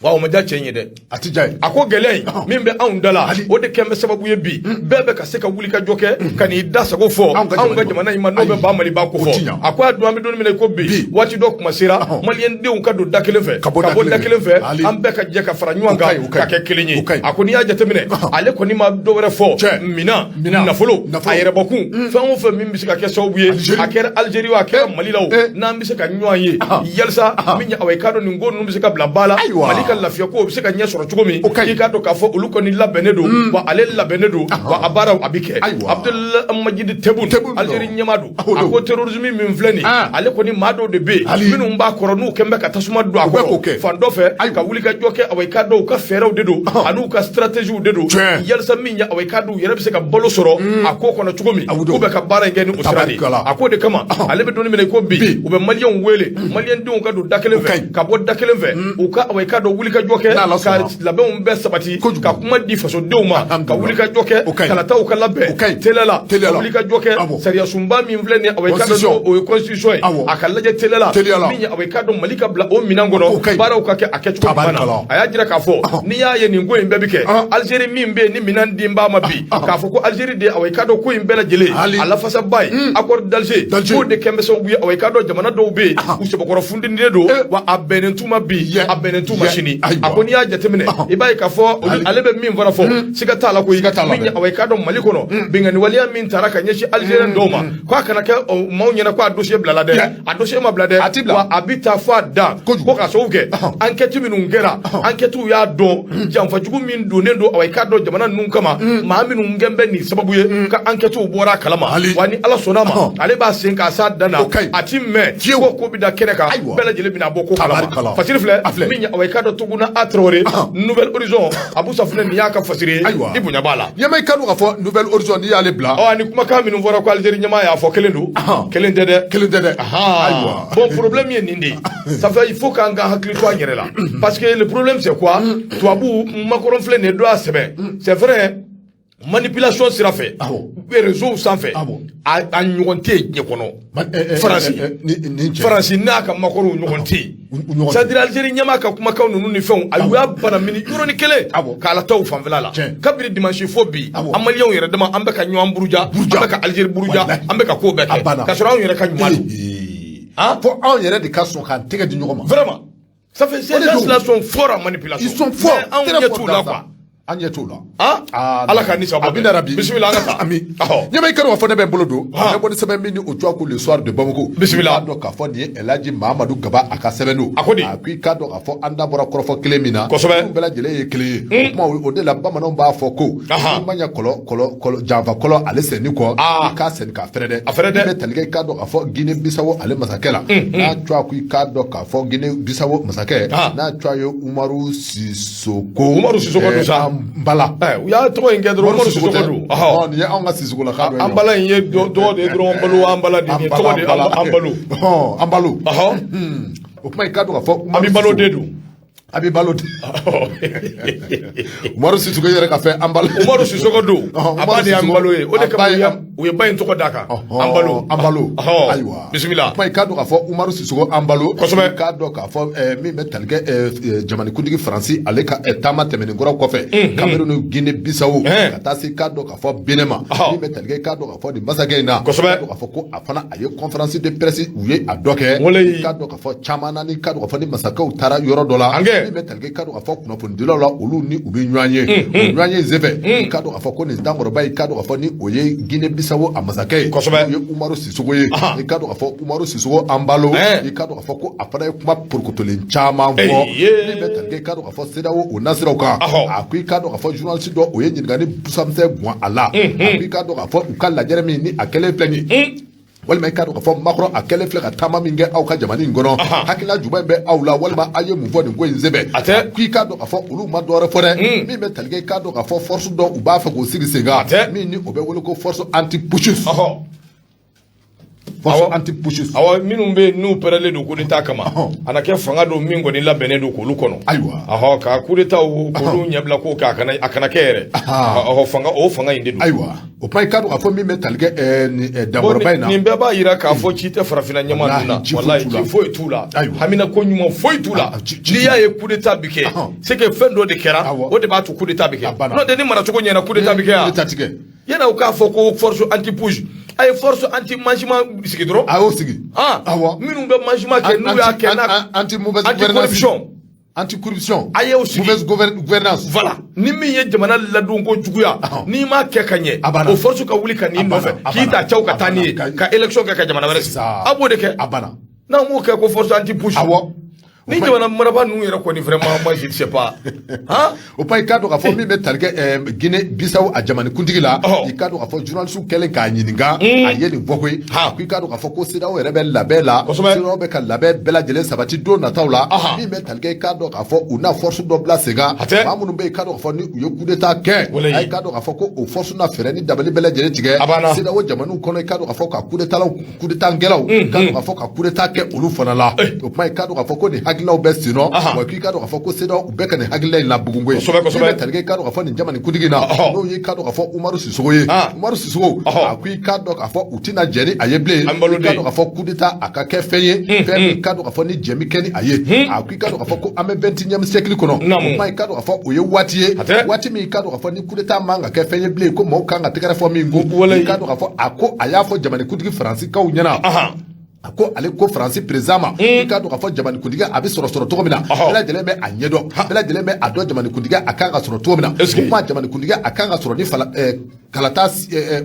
wa o ma diya cɛ in ye dɛ. A ti diya ye. A ko gɛlɛya in min bɛ anw da la, o de kɛn bɛ sababu ye bi bɛɛ bɛ ka se ka wuli ka jɔ kɛ ka n'i da sago fɔ anw ka jamana in ma, n'o bɛ ba Maliba ko fɔ. A ko a dun an bɛ don min na i ko bi, waati dɔ kuma sera maliyɛn denw ka don da kelen fɛ, ka bɔ da kelen fɛ, an bɛɛ ka jɛ ka fara ɲɔgɔn kan ka kɛ kelen ye. A ko n'i y'a jateminɛ, ale kɔni ma dɔ wɛrɛ fɔ, minan, nafolo, a yɛrɛbɔkun, fɛn o fɛn min bɛ se ka kɛ sababu ye, a kɛra Algérie o, a kɛra Mali la o, n'an bɛ se ka ɲɔgɔn ye yalisa min ye, awa, i k'a dɔn nin ko ninnu bɛ se ka bila ba la, Mali ka lafiya ko bɛ se ka ɲɛ sɔrɔ cogo min, i k'a dɔn k'a fɔ olu kɔni labɛnnen don, wa ale labɛnnen don, wa a baaraw a bɛ kɛ. Abdelmadjid Tebboune, Algérie ɲɛmaa don, a ko terrorisme min filɛ nin, ale kɔni maa dɔw de bɛ yen minnu b'a kɔrɔ, n'u kɛn bɛ ka tasuma don a kɔrɔ fan dɔ fɛ ka wuli ka jɔ kɛ, awa, i k'a dɔn u ka fɛɛrɛw de don an'u ka stratégie de don yalisa min ye, awa, i k'a dɔn u yɛrɛ bɛ se ka balo sɔrɔ a ko kɔnɔ cogo min, k'u bɛ ka baara in kɛ ni o sira de ye. A k'o de kama ale bɛ don min na i ko bi, u bɛ maliyɛnw wele, maliyɛn denw ka don da kelen fɛ, ka bɔ da kelen fɛ, u ka, awa, i k'a dɔn wuli ka jɔ kɛ ka labɛnw bɛɛ sabati, ka kuma di fasodenw ma, ka wuli ka jɔ kɛ kalataw ka labɛn teliya la, ka wuli ka jɔ kɛ sariya sunba min filɛ nin ye, awa, i k'a dɔn o ye constitution ye, a ka lajɛ teliya la, min ye, awa, i k'a dɔn Mali ka bila o minɛn kɔnɔ, baaraw ka kɛ a kɛcogo ɲuman na. A y'a jira k'a fɔ n'i y'a ye nin ko in bɛɛ bɛ kɛ, Algérie min bɛ yen ni minɛn den b'a ma bi, k'a fɔ ko Algérie de, awa, i k'a dɔn ko in bɛɛ lajɛlen a lafasaba ye accord d'Alger, k'o de kɛn bɛ sababu ye, awa, i k'a dɔn jamana dɔw bɛ yen u sɛbɛkɔrɔ funtenilen don, wa a bɛnnen t'u ma bi, a bɛnnen t'u ma sini. A ko n'i y'a jateminɛ, i b'a ye k'a fɔ ale bɛ min fana fɔ, siga t'a la koyi, min ye, awa, i k'a dɔn Mali kɔnɔ binkanni waleya min taara ka ɲɛsin Algérien dɔw ma, k'a kana kɛ maaw ɲɛna ko a dossier bilala dɛ, a dossier ma bila dɛ, wa a bɛ taa fɔ a dan ko k'a sababu kɛ enquête minnu kɛra, enquête y'a dɔn janfajugu min donnen don, awa, i k'a dɔn jamana ninnu kama, maa minnu kɛn bɛ nin sababu ye ka enquête bɔra a kalama. Wa ni Ala sɔnna ma, ale b'a sen k'a s'a dan na, a ti mɛn ko ko bɛ da kɛnɛ kan, bɛɛ lajɛlen bɛna bɔ ko kalama. Fasiri filɛ min ye, awa, i k'a dɔn Tuguna A Traoré, Nouvel Horizon, Abu Safunɛ, nin y'a ka fasiri ye, i bonya b'a la. Ɲɛma, i ka dɔn k'a fɔ Nouvel Horizon n'i y'ale bila. Ɔ, ani kumakan minnu fɔra ko Algérie ɲɛmaa y'a fɔ, kelen don, kelen tɛ dɛ. Kelen tɛ dɛ. Ayiwa, bon, problème ye nin de ye. Ça fait il faut k'an ka hakili to an yɛrɛ la, parce que le problème c'est quoi? Tubabu Macron filɛ nin ye, dɔ y'a sɛbɛn, c'est vrai, manipulation sira fɛ, réseau sanfɛ, a ɲɔgɔn tɛ yen diɲɛ kɔnɔ. Faransi, Faransi n'a ka makɔrɔw ɲɔgɔn tɛ yen. C'est à dire Algérie ɲɛmaa ka kumakan ninnu ni fɛnw, a y'u y'a bana mini yɔrɔnin kelen k'a la taa fanfɛla la. Kabini dimanche fo bi, an maliyɛnw yɛrɛ dama, an bɛ ka ɲɔgɔn buruja, an bɛ ka Algérie buruja, an bɛ ka ko bɛɛ kɛ k'a sɔrɔ anw yɛrɛ ka ɲuman don. Fo anw yɛrɛ de ka sɔn k'an tɛgɛ di ɲɔgɔn ma. Vraiment, ça fait ces gens-là sont forts en manipulation. Ils sont forts. Anw ɲɛ t'u la quoi. An ɲɛ t'o la. Ah, Ala ka ni sababa. Amina rabi. Bisimila, an ka taa. Ami. Ɲɛma, i ka dɔn k'a fɔ ne bɛ n bolo don. Ne bɔ ni sɛbɛn min ni o tɔgɔ ko Le Soir de Bamako. Bisimila. I k'a dɔn k'a fɔ nin ye Elhaji Mahamadu Gaba a ka sɛbɛn don. A ko di? A ko i k'a dɔn k'a fɔ an da bɔra kɔrɔfɔ kelen min na. Kosɛbɛ. Ninnu bɛɛ lajɛlen ye kelen ye. O kuma o de la bamananw b'a fɔ ko. I ma ɲɛ kɔlɔ kɔlɔ kɔlɔ janfa kɔlɔ ale senni kɔ. I k'a senni k'a fɛrɛ dɛ. A fɛrɛ dɛ. Min bɛ tali kɛ i k'a dɔn k'a fɔ Guinée Bissau ale masakɛ la. N'a tɔgɔ ko i k'a dɔn k'a fɔ Guinée Bissau masakɛ. N'a tɔgɔ ye Umaru Sisoko. Umaru Sisoko don sa. Bala. U y'a tɔgɔ in kɛ dɔrɔn, Umaru Sisoko don. Nin ye anw ka Sisoko la k'a dɔ ye. An bala in ye tɔgɔ de ye dɔrɔn, balo an bala de ye tɔgɔ de ye, an balo. An balo. O kuma i k'a dɔn k'a fɔ. An bɛ balo de don. A bɛ balo de. Umaru Sisoko yɛrɛ ka fɛn an balo. Umaru Sisoko don. A ba de y'an balo ye, o de kama u ye ba in tɔgɔ d'a kan. An balo. An balo. Ayiwa. Bisimila. Kuma i k'a dɔn k'a fɔ Umaru Sisoko an balo. Kosɛbɛ. I k'a dɔn k'a fɔ min bɛ tali kɛ jamanakuntigi Faransi ale ka taama tɛmɛnen kɔrɔ kɔfɛ. Cameroun, Guinée Bissau. Ka taa se i k'a dɔn k'a fɔ Benin ma. Min bɛ tali kɛ i k'a dɔn k'a fɔ nin masakɛ in na. Kosɛbɛ. K'a fɔ ko a fana a ye conférence de presse u ye a dɔ kɛ. Walayi. I k'a dɔn k'a fɔ caman na ni k'a dɔn k'a fɔ ni masakɛw taara yɔrɔ dɔ la. Angɛ. Min bɛ tali kɛ i k'a dɔn k'a fɔ kunnafonidilaw la, olu ni u bɛ ɲɔgɔn ye. O ɲɔgɔn ye senfɛ. I k'a dɔn k'a fɔ ko nin dankɔrɔba i k'a dɔn k'a fɔ ni o ye Guinée Bissau a masakɛ ye. Kosɛbɛ. O ye Umaru Sisoko ye. I k'a dɔn k'a fɔ Umaru Sisoko Anbalo. I k'a dɔn k'a fɔ ko a fana ye kuma porokotolen caman fɔ. Min bɛ tali kɛ i k'a dɔn k'a fɔ CEDEAO o nasiraw kan. A ko i k'a dɔn k'a fɔ journaliste dɔ o ye ɲininkali busamisɛn guwan a la. A ko i k'a dɔn k'a fɔ u ka lajɛrɛ min ni a kɛlen filɛ nin ye. Walima i k'a dɔn k'a fɔ Macron a kɛlen filɛ ka taama min kɛ aw ka jamana in kɔnɔ, hakilina jumɛn bɛ aw la walima aw ye mun fɔ nin ko in senfɛ? A tɛ. K'i k'a dɔn k'a fɔ olu ma dɔwɛrɛ fɔ dɛ, min bɛ tali kɛ i k'a dɔn k'a fɔ force dɔ u b'a fɛ k'o sigi sen kan, min ni o bɛ wele ko force anti putsch. Force anti putsch. Awɔ, minnu bɛ yen n'u pɛrɛlen don coup d'état kama, a na kɛ fanga don min kɔni labɛnnen don k'olu kɔnɔ. Ayiwa. Ka coup d'état k'olu ɲɛbila ko kɛ, a kana kɛ yɛrɛ. Fanga o fanga in de don. Ayiwa, o kuma i k'a dɔn k'a fɔ min bɛ tali kɛ nin dankɔrɔba in na. Nin bɛɛ b'a jira k'a fɔ ci tɛ farafinna ɲɛmaa ninnu na, walayi ci foyi t'u la, hamina ko ɲuman foyi t'u la. N'i y'a ye coup d'état bi kɛ, c'est que fɛn dɔ de kɛra, o de b'a to coup d'état bi kɛ. N'o tɛ ni maracogo ɲɛna, coup d'état bi kɛ yan. Coup d'état ti kɛ. Yanni u k'a fɔ ko force anti putsch, a ye force anti manchement sigi dɔrɔn. A y'o sigi. Awɔ. Minnu bɛ manchement kɛ n'u y'a kɛ n'a. Anti mauvaise anti corruption. Anti corruption. A y'o sigi. Mauvaise gouvernance. Voilà, ni min ye jamana ladon ko juguya, n'i m'a kɛ ka ɲɛ, o force ka wuli ka n'i nɔfɛ k'i ta cɛw ka taa n'i ye ka élection kɛ ka jamana wɛrɛ sigi. A b'o de kɛ. A banna. N'an m'o kɛ ko force anti putsch. Awɔ. Ni jamana marabaa ninnu yɛrɛ kɔni, vraiment, moi je ne sais pas. Han, o kuma i k'a dɔn k'a fɔ min bɛ tali kɛ Guinée Bissau a jamanakuntigi la, i k'a dɔn k'a fɔ journaliste kɛlen k'a ɲininka, a ye nin fɔ koyi. Ko i k'a dɔn k'a fɔ ko CEDEAO yɛrɛ bɛ labɛn la. CEDEAO bɛ ka labɛn bɛɛ lajɛlen sabati don nataw la. Min bɛ tali kɛ i k'a dɔn k'a fɔ u na force dɔ bila sen kan. Maa minnu bɛ yen i k'a dɔn k'a fɔ ni u ye coup d'état kɛ, i k'a dɔn k'a fɔ ko o force na fɛɛrɛ ni dabali bɛɛ lajɛlen tigɛ. CEDEAO jamanaw kɔnɔ, i k'a dɔn k'a fɔ ka coup d'état coup d'état kɛlaw, k'a dɔn k'a fɔ ka coup d'état kɛ olu fana la. O kuma i k'a dɔn k'a fɔ ko nin hakilinaw bɛ sen nɔ, wa k'i k'a dɔn k'a fɔ ko CEDEAO u bɛɛ ka nin hakilina in labugun koyi. Kosɛbɛ kosɛbɛ. Min bɛ tali kɛ i k'a dɔn k'a fɔ nin jamanakuntigi in na, n'o ye i k'a dɔn k'a fɔ Umaru Sisoko ye. Umaru Sisoko a ko i k'a dɔn k'a fɔ u tɛna jɛn ni a ye bilen. I k'a dɔn k'a fɔ coup d'état a ka kɛ fɛn ye, fɛn min k'a dɔn k'a fɔ ni jɛn bɛ kɛ ni a ye. A ko i k'a dɔn k'a fɔ ko an bɛ 21e siècle kɔnɔ. O kuma i k'a dɔn k'a fɔ o ye waati ye, waati min i k'a dɔn k'a fɔ ni coup d'état man ka kɛ fɛn ye bilen, ko maaw kan ka tɛgɛrɛ fɔ min ko. I k'a dɔn k'a fɔ a ko a y'a fɔ jamanakuntigi Faransikaw ɲɛna. A ko ale ko Faransi président ma, i k'a dɔn k'a fɔ jamanakuntigi a bɛ sɔrɔ cogo min na, bɛɛ lajɛlen bɛ a ɲɛdɔn, bɛɛ lajɛlen bɛ a dɔn jamanakuntigi a kan ka sɔrɔ cogo min na. O kuma jamanakuntigi a kan ka sɔrɔ ni kalata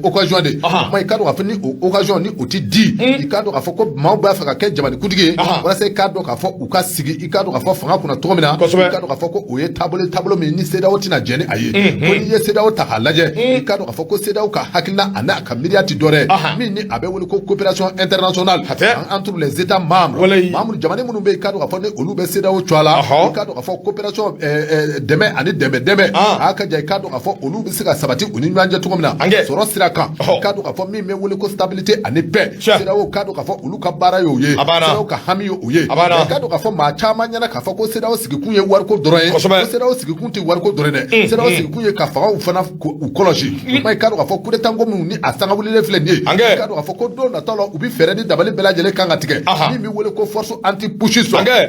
occasion de. Kuma i k'a dɔn k'a fɔ ni o occasion ni o ti di, i k'a dɔn k'a fɔ ko maaw b'a fɛ ka kɛ jamanakuntigi ye walasa i k'a dɔn k'a fɔ u ka sigi i k'a dɔn k'a fɔ fanga kunna cogo min na. I k'a dɔn k'a fɔ ko o ye taabolo min ni CEDEAO tɛna jɛn ni a ye. Ko n'i ye CEDEAO ta k'a lajɛ, i k'a dɔn k'a fɔ ko CEDEAO ka hakilina a n'a ka miiriya ti dɔ wɛrɛ min ni a bɛ wele ko coopération internationale entre les États membres. Membres jamana minnu bɛ yen i k'a dɔn k'a fɔ ni olu bɛ CEDEAO cogoya la, i k'a dɔn k'a fɔ coopération dɛmɛ ani dɛmɛ a ka ja, i k'a dɔn k'a fɔ olu bɛ se ka sabati u ni ɲɔgɔn cɛ cogo min na sɔrɔ sira kan, i k'a dɔn k'a fɔ min bɛ wele ko stabilité ani paix. CEDEAO k'a dɔn k'a fɔ olu ka baara y'o ye, CEDEAO ka hami ye o ye. I k'a dɔn k'a fɔ maa caman ɲɛna k'a fɔ ko CEDEAO sigikun ye wariko dɔrɔn ye, ko CEDEAO sigikun tɛ wariko dɔrɔn ye dɛ, CEDEAO sigikun ye ka fangaw fana u kɔlɔsi. O kuma i k'a dɔn k'a fɔ coup d'état ko minnu ni a sanga wulilen filɛ nin ye, i k'a dɔn k'a fɔ ko don nataw la u bɛ fɛɛrɛ ni dabali bɛɛ lajɛlen kan ka tigɛ min bɛ wele ko force anti putsch.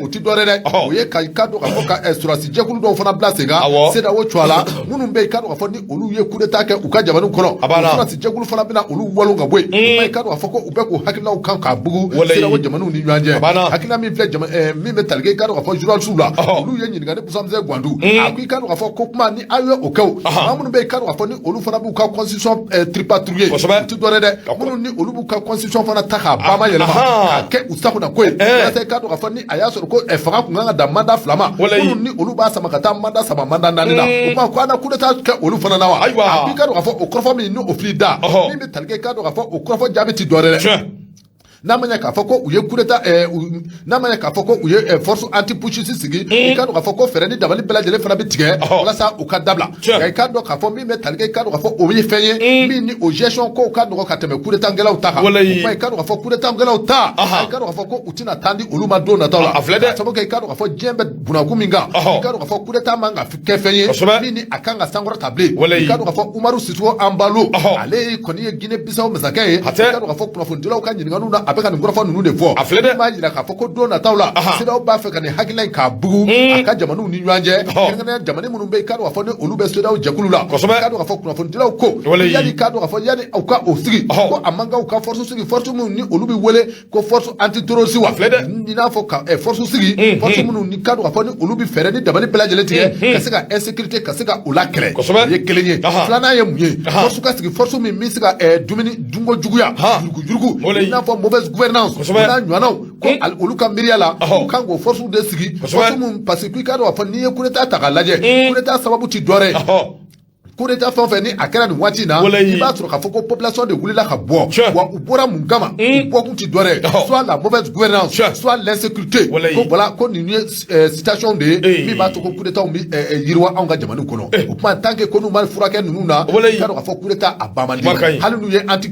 O ti dɔ wɛrɛ dɛ, o ye ka i k'a dɔn k'a fɔ ka sɔrɔdasi jɛkulu dɔw fana bila sen kan CEDEAO cogoya la, minnu bɛ yen i k'a dɔn k'a fɔ ni olu ye coup d'état kɛ u ka jamanaw jamanaw kɔnɔ, o sɔrɔdasi jɛkulu fana bɛna olu walon ka bɔ yen. O kuma, i k'a dɔn k'a fɔ ko u bɛ k'u hakilinaw kan k'a bugu CEDEAO jamanaw ni ɲɔgɔn cɛ. Hakilina min filɛ, min bɛ tali kɛ, i k'a dɔn k'a fɔ journalistes la, olu ye ɲininkali Musa Misɛn Gwandu, a ko i k'a dɔn k'a fɔ ko kuma ni aw ye o kɛ, o maa minnu bɛ yen, i k'a dɔn k'a fɔ ni olu fana b'u ka constitution tripatouiller, u ti dɔwɛrɛ dɛ, minnu ni olu b'u ka constitution fana ta k'a ba yɛlɛma k'a kɛ u sagona ko ye, walasa i k'a dɔn k'a fɔ ni a y'a sɔrɔ ko fanga kun kan ka dan mandat 2 ma, minnu ni olu b'a sama ka taa mandat 3, mandat 4 na, o kuma ko an na coup d'état kɛ olu fana na wa? A ko i k'a dɔn k'a fɔ o kɔrɔfɔ min ni o fili da min bɛ tali kɛ, i k'a dɔn k'a fɔ o kɔrɔfɔ jaabi ti dɔwɛrɛ dɛ, n'a ma ɲɛ k'a fɔ ko u ye coup d'état, n'a ma ɲɛ k'a fɔ ko u ye force anti putschiste sigi, i k'a dɔn k'a fɔ ko fɛɛrɛ ni dabali bɛɛ lajɛlen fana bɛ tigɛ walasa u ka dabila. Nka i k'a dɔn k'a fɔ min bɛ tali kɛ, i k'a dɔn k'a fɔ o ye fɛn ye min ni o gestion kow ka nɔgɔ ka tɛmɛ coup d'état kɛlaw ta kan. O kuma, i k'a dɔn k'a fɔ coup d'état kɛlaw ta, i k'a dɔn k'a fɔ ko u tɛna taa di olu ma don nataw la. A filɛ dɛ. Sabu kɛ, i k'a dɔn k'a fɔ diɲɛ bɛ bunakun min kan, i k'a dɔn k'a fɔ coup d'état man ka kɛ fɛn ye min ni a kan ka sankɔrɔta bilen. I k'a dɔn k'a fɔ Umaru Sissoco Embaló, ale kɔni ye Guinée Bissau masakɛ ye. I k'a dɔn k'a fɔ kunnafonidilaw ka ɲininkaliw na, a bɛ ka nin kɔrɔfɔ ninnu de fɔ. A filɛ dɛ. B'a jira k'a fɔ ko don nataw la, CEDEAO b'a fɛ ka nin hakilina in k'a bugu a ka jamanaw ni ɲɔgɔn cɛ, kɛrɛnkɛrɛnnenya jamana minnu bɛ yen, i k'a dɔn k'a fɔ ni olu bɛ CEDEAO jɛkulu la. I k'a dɔn k'a fɔ kunnafonidilaw ko yanni, i k'a dɔn k'a fɔ yanni aw ka o sigi, ko a man kan u ka force sigi, force minnu ni olu bɛ wele ko force antiterroriste wa, filɛ dɛ. I n'a fɔ ka force sigi, force minnu ni k'a dɔn k'a fɔ ni olu bɛ fɛɛrɛ ni dabali bɛɛ lajɛlen tigɛ ka se ka insécurité, ka se ka o lakɛlɛ. O ye kelen ye. Filanan ye mun ye? Force ka sigi, force min bɛ se ka dumuni dunko juguya, yurugu yurugu, i n'a fɔ mauvaise gouvernance, o n'a ɲɔgɔnnaw, ko olu ka miiriya la, u kan k'o force de sigi, force mun, parce que i k'a dɔn k'a fɔ n'i ye coup d'état ta k'a lajɛ, coup d'état sababu ti dɔ wɛrɛ ye. Coup d'état fɛn o fɛn ni a kɛra nin waati in na, i b'a sɔrɔ k'a fɔ ko population de wulila ka bɔ. Wa u bɔra mun kama? U bɔkun ti dɔ wɛrɛ ye, soit la mauvaise gouvernance, soit l'insécurité. Ko voilà, ko nin ye situation de ye min b'a to ko coup d'état bɛ yiriwa anw ka jamana kɔnɔ. O kuma, tant que ko n'u ma furakɛ ninnu na, i k'a dɔn k'a fɔ coup d'état a ban man di. Hali n'u ye anti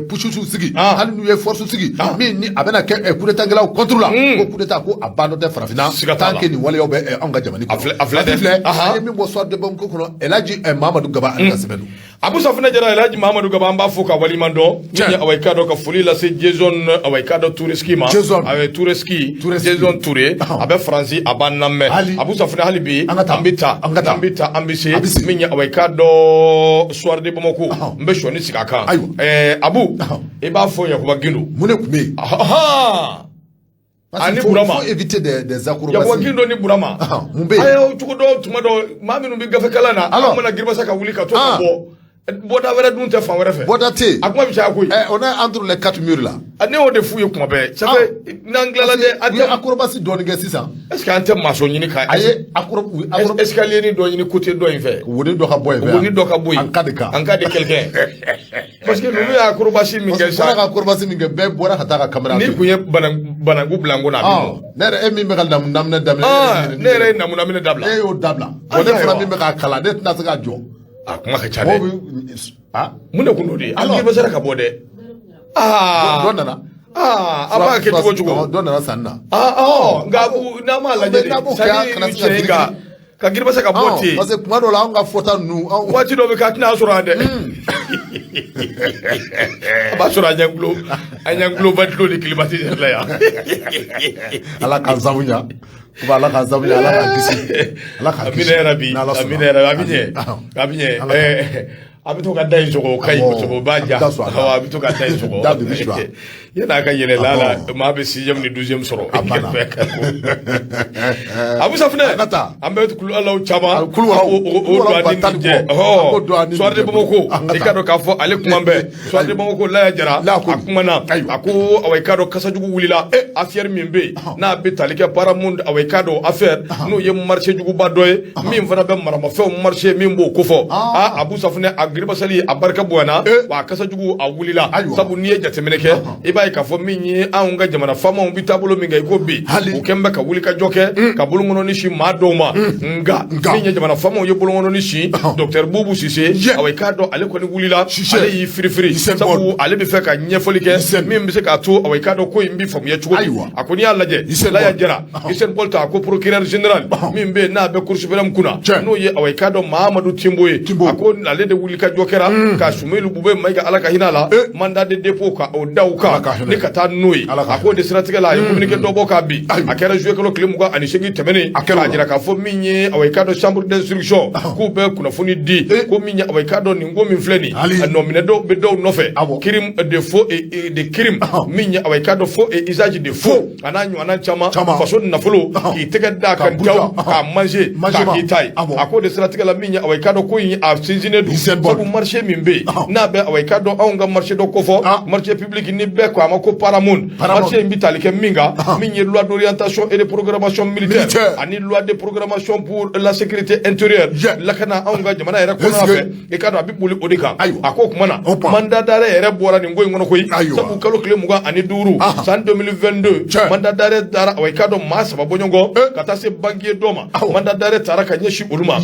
putschistes sigi, hali n'u ye force sigi min ni a bɛna kɛ coup d'état kɛlaw contre la, ko coup d'état ko a ban dɔ tɛ farafinna tant que nin waleyaw bɛ anw ka jamana kɔnɔ. A filɛ dɛ. An ye min bɔ Soir de Bamako kɔnɔ, Elhaji Mamadou Gaba, ale ka sɛbɛn don. Abu Safunɛ Jara, Elhaji Mamadou Gaba, an b'a fo ka waliman dɔn. Min ye, awa, i k'a dɔn ka foli lase Jason, awa, i k'a dɔn Toureski ma. Jason. A Toureski, Jason Touré, a bɛ Faransi, a b'an lamɛn. Abu Safunɛ, hali bi an bɛ taa, an bɛ taa, an bɛ se min ye, awa, i k'a dɔn Soir de Bamako, n bɛ sɔɔni sigi a kan. Abu, i b'a fɔ Yakuba Gindo. Mun de tun bɛ yen? Ani Burama. Faut éviter des acrobaties. Yakuba Gindo ni Burama. Mun bɛ yen? A y'aw cogo dɔn, tuma dɔ maa minnu bɛ gafe kalan na, aw mana giribasa ka wuli ka to ka bɔ, bɔda wɛrɛ dun tɛ fan wɛrɛ fɛ. Bɔda tɛ yen. A kuma bɛ caya koyi. On est entre les quatre murs là. Ne y'o de f'u ye kuma bɛɛ. Ça fait n'an tilala dɛ, an tɛ acrobatie dɔɔni kɛ sisan. Est ce que an tɛ maçon ɲini ka. A ye escalier ni dɔ ɲini côté dɔ in fɛ. Woni dɔ ka bɔ yen. Woni dɔ ka bɔ yen. En cas de cas. En cas de quelqu'un. Parce que ninnu ye acrobatie min kɛ sa. Parce que ka acrobatie min kɛ, bɛɛ bɔra ka taa ka caméra. N'i kun ye bananku bila n ko na, a bɛ mɔ. Ne yɛrɛ, e min bɛ ka namunɛ daminɛ. Ne yɛrɛ ye namunɛ dabila. E y'o dabila. Bon, ne fana min bɛ k'a kalan, ne tɛna se k'a jɔ. A kuma ka ca dɛ. Mun de kun don de? An bɛ sera ka bɔ dɛ. Dɔ nana. A b'a kɛ cogo cogo. Dɔ nana sanni na. Nka n'an m'a lajɛ de, c'est à dire cɛ ka giribasa ka bɔ ten. Parce que kuma dɔw la, anw ka fɔta ninnu. Waati dɔ bɛ kɛ, a tɛna sɔrɔ yan dɛ. A b'a sɔrɔ an ɲɛ gulo ventilo ni climatiseur la yan. Ala k'an sabu ɲa. Ala k'an sabu ɲa, Ala k'an kisi. Ala k'an kisi. Amina yarabi. Amina yarabi. A bɛ ɲɛ. A bɛ ɲɛ. A bɛ to ka da in sɔgɔ, o ka ɲi kosɛbɛ, o b'a ja. Awɔ, a bɛ to ka da in sɔgɔ. Da de bɛ suwa. Yan'a ka yɛlɛ la la, maa bɛ sixième ni 12e sɔrɔ. A banna. Abu Safunɛ. An ka taa. An bɛ kuluwalaw caman. Kuluwalaw. O don ani nin jɛ. Soir de Bamako. I ka dɔn k'a fɔ ale kuma bɛɛ. Soir de Bamako, Laya Jara. A kumana. A ko awa, i k'a dɔn kasajugu wulila. Affaire min bɛ yen, n'a bɛ tali kɛ Paramount, awa, i k'a dɔn affaire n'o ye marché juguba dɔ ye, min fana bɛ maramafɛnw marché min b'o kofɔ. Aa, Abu Safunɛ, a giribasali a barika bonyana, wa a kasajugu a wulila. Sabu n'i ye jateminɛ kɛ, i b'a ye k'a fɔ min ye anw ka jamana faamaw bɛ taabolo min kan i ko bi, u kɛn bɛ ka wuli ka jɔ kɛ ka bolonkɔnɔni si maa dɔw ma. Nka min ye jamana faamaw ye bolonkɔnɔni si docteur Boubou Cissé, awa, i k'a dɔn ale kɔni wulila, ale y'i firifiri, sabu ale bɛ fɛ ka ɲɛfɔli kɛ min bɛ se k'a to, awa, i k'a dɔn ko in bɛ faamuya cogo di. A ko n'i y'a lajɛ, Laya Jara, Usain Bolt, a ko procureur général min bɛ yen n'a bɛ cour suprême kunna, n'o ye, awa, i k'a dɔn Mahamadu Timbo ye, a ko ale de wuli ka ka jɔ kɛra ka Soumeylou Boubèye Maïga, Ala ka hinɛ a la, mandat de dépôt ka o da u kan ni ka taa n'o ye. A k'o de siratigɛ la, a ye communiqué dɔ bɔ k'a bi. A kɛra juillet kalo tile 28 tɛmɛnen, k'a jira k'a fɔ min ye, awa, i k'a dɔn, chambre d'instruction k'u bɛ kunnafoni di ko min ye, awa, i k'a dɔn, nin ko min filɛ nin, a nɔminɛ dɔw bɛ dɔw nɔfɛ, crime de faux et de crime min ye, awa, i k'a dɔn, faux et usage de faux, a n'a ɲɔgɔnna caman, faso nafolo k'i tɛgɛ da kan jaw k'a manger k'a k'i ta ye. A k'o de siratigɛ la, min ye, awa, i k'a dɔn, ko in a sinsinnen don, sabu marché min bɛ yen n'a bɛ, awa, i k'a dɔn, anw ka marché dɔ kofɔ, marché public ni bɛɛ ko a ma ko Paramount, marché in bɛ tali kɛ min kan, min ye loi d'orientation et de programmation militaire ani loi de programmation pour la sécurité intérieure, lakana anw ka jamana yɛrɛ kɔnɔna fɛ, i k'a dɔn, a bɛ boli o de kan. A ko o tuma na mandat d'arrêt yɛrɛ bɔra nin ko in kɔnɔ koyi, sabu kalo tile 25 san 2022, mandat d'arrêt dara, awa, i k'a dɔn, maa saba bɔɲɔgɔn ka taa se banquier dɔ ma, mandat d'arrêt taara ka ɲɛsin olu ma.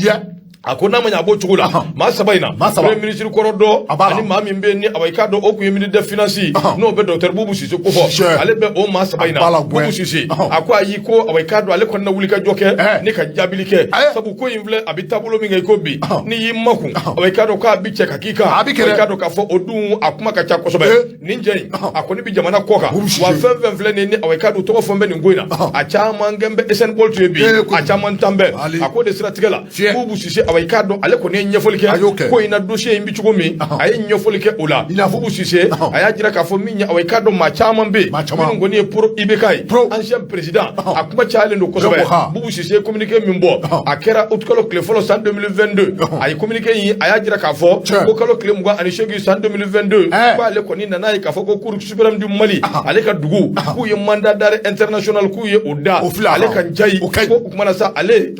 A ko n'a ma ɲɛ a b'o cogo la, maa saba in na, premier ministre kɔrɔ dɔ ani maa min bɛ yen ni, awa, i k'a dɔn, o tun ye ministre des finances, n'o bɛ docteur Boubou Cissé kofɔ, ale bɛ o maa saba in na. Boubou Cissé a ko ayi, ko, awa, i k'a dɔn, ale kɔni na wuli ka jɔ kɛ ni ka jaabili kɛ, sabu ko in filɛ, a bɛ taabolo min kɛ i ko bi, n'i y'i makun, awa, i k'a dɔn k'a bi cɛ ka k'i kan, awa, i k'a dɔn k'a fɔ o dun a kuma ka ca kosɛbɛ. Nin cɛ in, a kɔni bɛ jamana kɔ kan wa, fɛn fɛn filɛ nin ni, awa, i k'a dɔn, tɔgɔ fɛn bɛ nin ko in na, a caman kɛn bɛ SN Bolt ye bi, a caman tan bɛ. A ko de siratigɛ la, Boubou Cissé, awa, i k'a dɔn, ale kɔni ye ɲɛfɔli kɛ ko in na, dossier in bɛ cogo min, a ye ɲɛfɔli kɛ o la. Boubou Cissé a y'a jira k'a fɔ min ye, awa, i k'a dɔn, maa caman bɛ yen minnu kɔni ye pro IBK ye, ancien président, a kuma cayalen don kosɛbɛ. Boubou Cissé ye communiqué min bɔ, a kɛra août kalo tile fɔlɔ san 2022. A ye communiqué in, a y'a jira k'a fɔ ko kalo tile 28 san 2022, k'ale kɔni nana ye k'a fɔ ko Cour suprême du Mali, ale ka dugu, k'u ye mandat d'arrêt international k'u ye o da ale ka Njayi. Ko o kumana sa, ale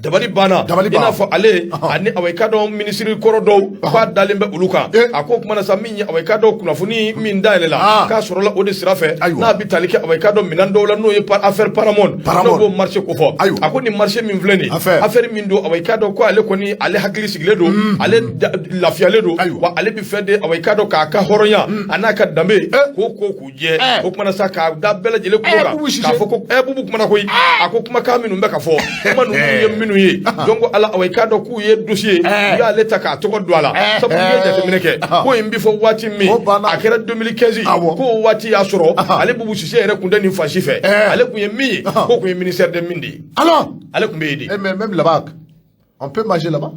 dabali banna, i n'a fɔ ale ani, awa, i k'a dɔn, minisiri kɔrɔ dɔw k'a dalen bɛ olu kan. A ko kumana sa, min ye, awa, i k'a dɔn, kunnafoni min dayɛlɛla k'a sɔrɔla o de sira fɛ, n'a bɛ tali kɛ, awa, i k'a dɔn, minɛn dɔw la, n'o ye affaire Paramount, n'o b'o marché kofɔ. A ko nin marché min filɛ nin, affaire min don, awa, i k'a dɔn ko ale kɔni, ale hakili sigilen don, ale lafiyalen don wa, ale bɛ fɛn de, awa, i k'a dɔn, k'a ka hɔrɔnya a n'a ka danbe k'o ko k'u jɛ. O kumana sa, k'a da bɛɛ lajɛlen kulo kan k'a fɔ ko Boubou kumana koyi. A ko kumakan minnu bɛ ka fɔ, kuma ninnu ye minnu ye, donc ala, awa, i k'a dɔn k'u ye dossier, u y'ale ta k'a tɔgɔ don a la, sabu n'i ye jateminɛ kɛ, ko in bɛ fɔ waati min, a kɛra 2015, ko waati y'a sɔrɔ ale Boubou Cissé yɛrɛ kun tɛ nin fan si fɛ. Ale kun ye min ye, k'o kun ye ministère de mine de ye, ale kun bɛ yen de. Mais même là-bas, on peut manger là-bas.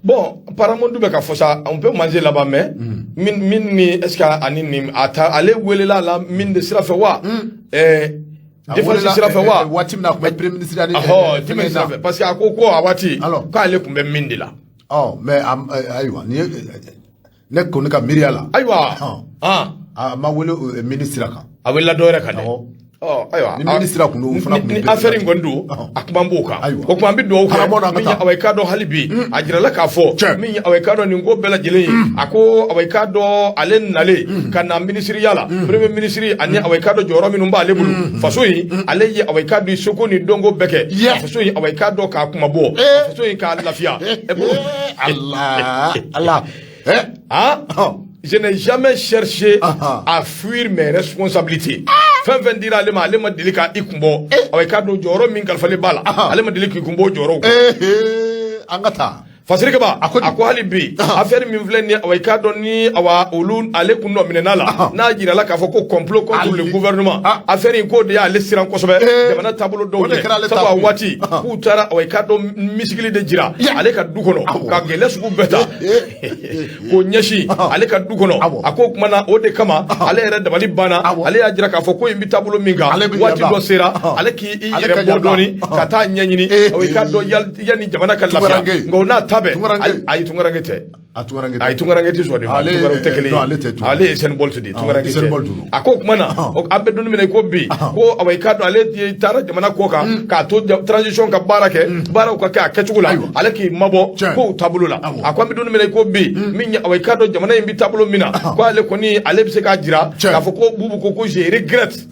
Bon, Paramount bɛ ka fɔ sa, on peut manger là-bas, mais min min ni, est-ce que ani nin a ta, ale welela la min de sira fɛ wa, défense sira fɛ wa? Waati min na a tun bɛ premier ministre ani ɔhɔ, sira fɛ, parce que a ko ko a waati k'ale tun bɛ min de la. Ɔ, mais ayiwa, nin ye ne kɔni ka miiriya la. Ayiwa. A ma wele ministre sira kan. A welela dɔ wɛrɛ kan dɛ. Ɔ, ayiwa. Ni ministre kun don, o fana kun bɛ. Ni affaire in kɔni don, a kuma b'o kan. O tuma an bɛ dugawu kɛ min ye, awa, i k'a dɔn, hali bi a jirala k'a fɔ min ye, awa, i k'a dɔn, nin ko bɛɛ lajɛlen ye. A ko, awa, i k'a dɔn, ale nalen ka na minisiriya la, premier ministre, ani, awa, i k'a dɔn, jɔyɔrɔ minnu b'ale bolo faso in, ale ye, awa, i k'a dɔn, seko ni dɔnko bɛɛ kɛ faso in, awa, i k'a dɔn, k'a kuma bɔ faso in, k'a lafiya. Ala Ala. Ah, je n'ai jamais cherché à fuir mes responsabilités. Fɛn fɛn dira ale ma, ale ma deli ka i kun bɔ. Awa, i k'a dɔn, jɔyɔrɔ min kalifalen b'a la, ale ma deli k'i kun bɔ o jɔyɔrɔw. An ka taa. Fasiri Kaba, a ko hali bi, affaire min filɛ nin ye, awa, i k'a dɔn, ni, awa, olu ale kun nɔ minɛna la, n'a jirala k'a fɔ ko complot contre le gouvernement, affaire in k'o de y'ale siran kosɛbɛ, jamana taabolo dɔw ɲɛ, sabu a waati k'u taara, awa, i k'a dɔn, misigili de jira ale ka du kɔnɔ, ka gɛlɛya sugu bɛɛ ta k'o ɲɛsin ale ka du kɔnɔ. A ko o kuma na, o de kama ale yɛrɛ dabali banna. Ale y'a jira k'a fɔ ko in bɛ taabolo min kan, waati dɔ sera ale k'i yɛrɛ bɔ dɔɔni ka taa ɲɛɲini, awa, i k'a dɔn, yanni jamana ka lafiya. Nka o n'a ta bɛɛ, ayi, tunkaranke tɛ, ayi, tunkaranke tɛ sɔn de ma, tunkaranke tɛ kelen ye, ale ye Usain Bolt de ye, tunkaranke tɛ. A ko o kuma na, an bɛ don min na i ko bi, ko, awa, i k'a dɔn, ale taara jamana kɔ kan k'a to transition ka baara kɛ, baaraw ka kɛ a kɛcogo la, ale k'i mabɔ kow taabolo la. A ko an bɛ don min na i ko bi, min ye, awa, i k'a dɔn, jamana in bɛ taabolo min na, ko ale kɔni, ale bɛ se k'a jira k'a fɔ ko Boubou ko je regrette.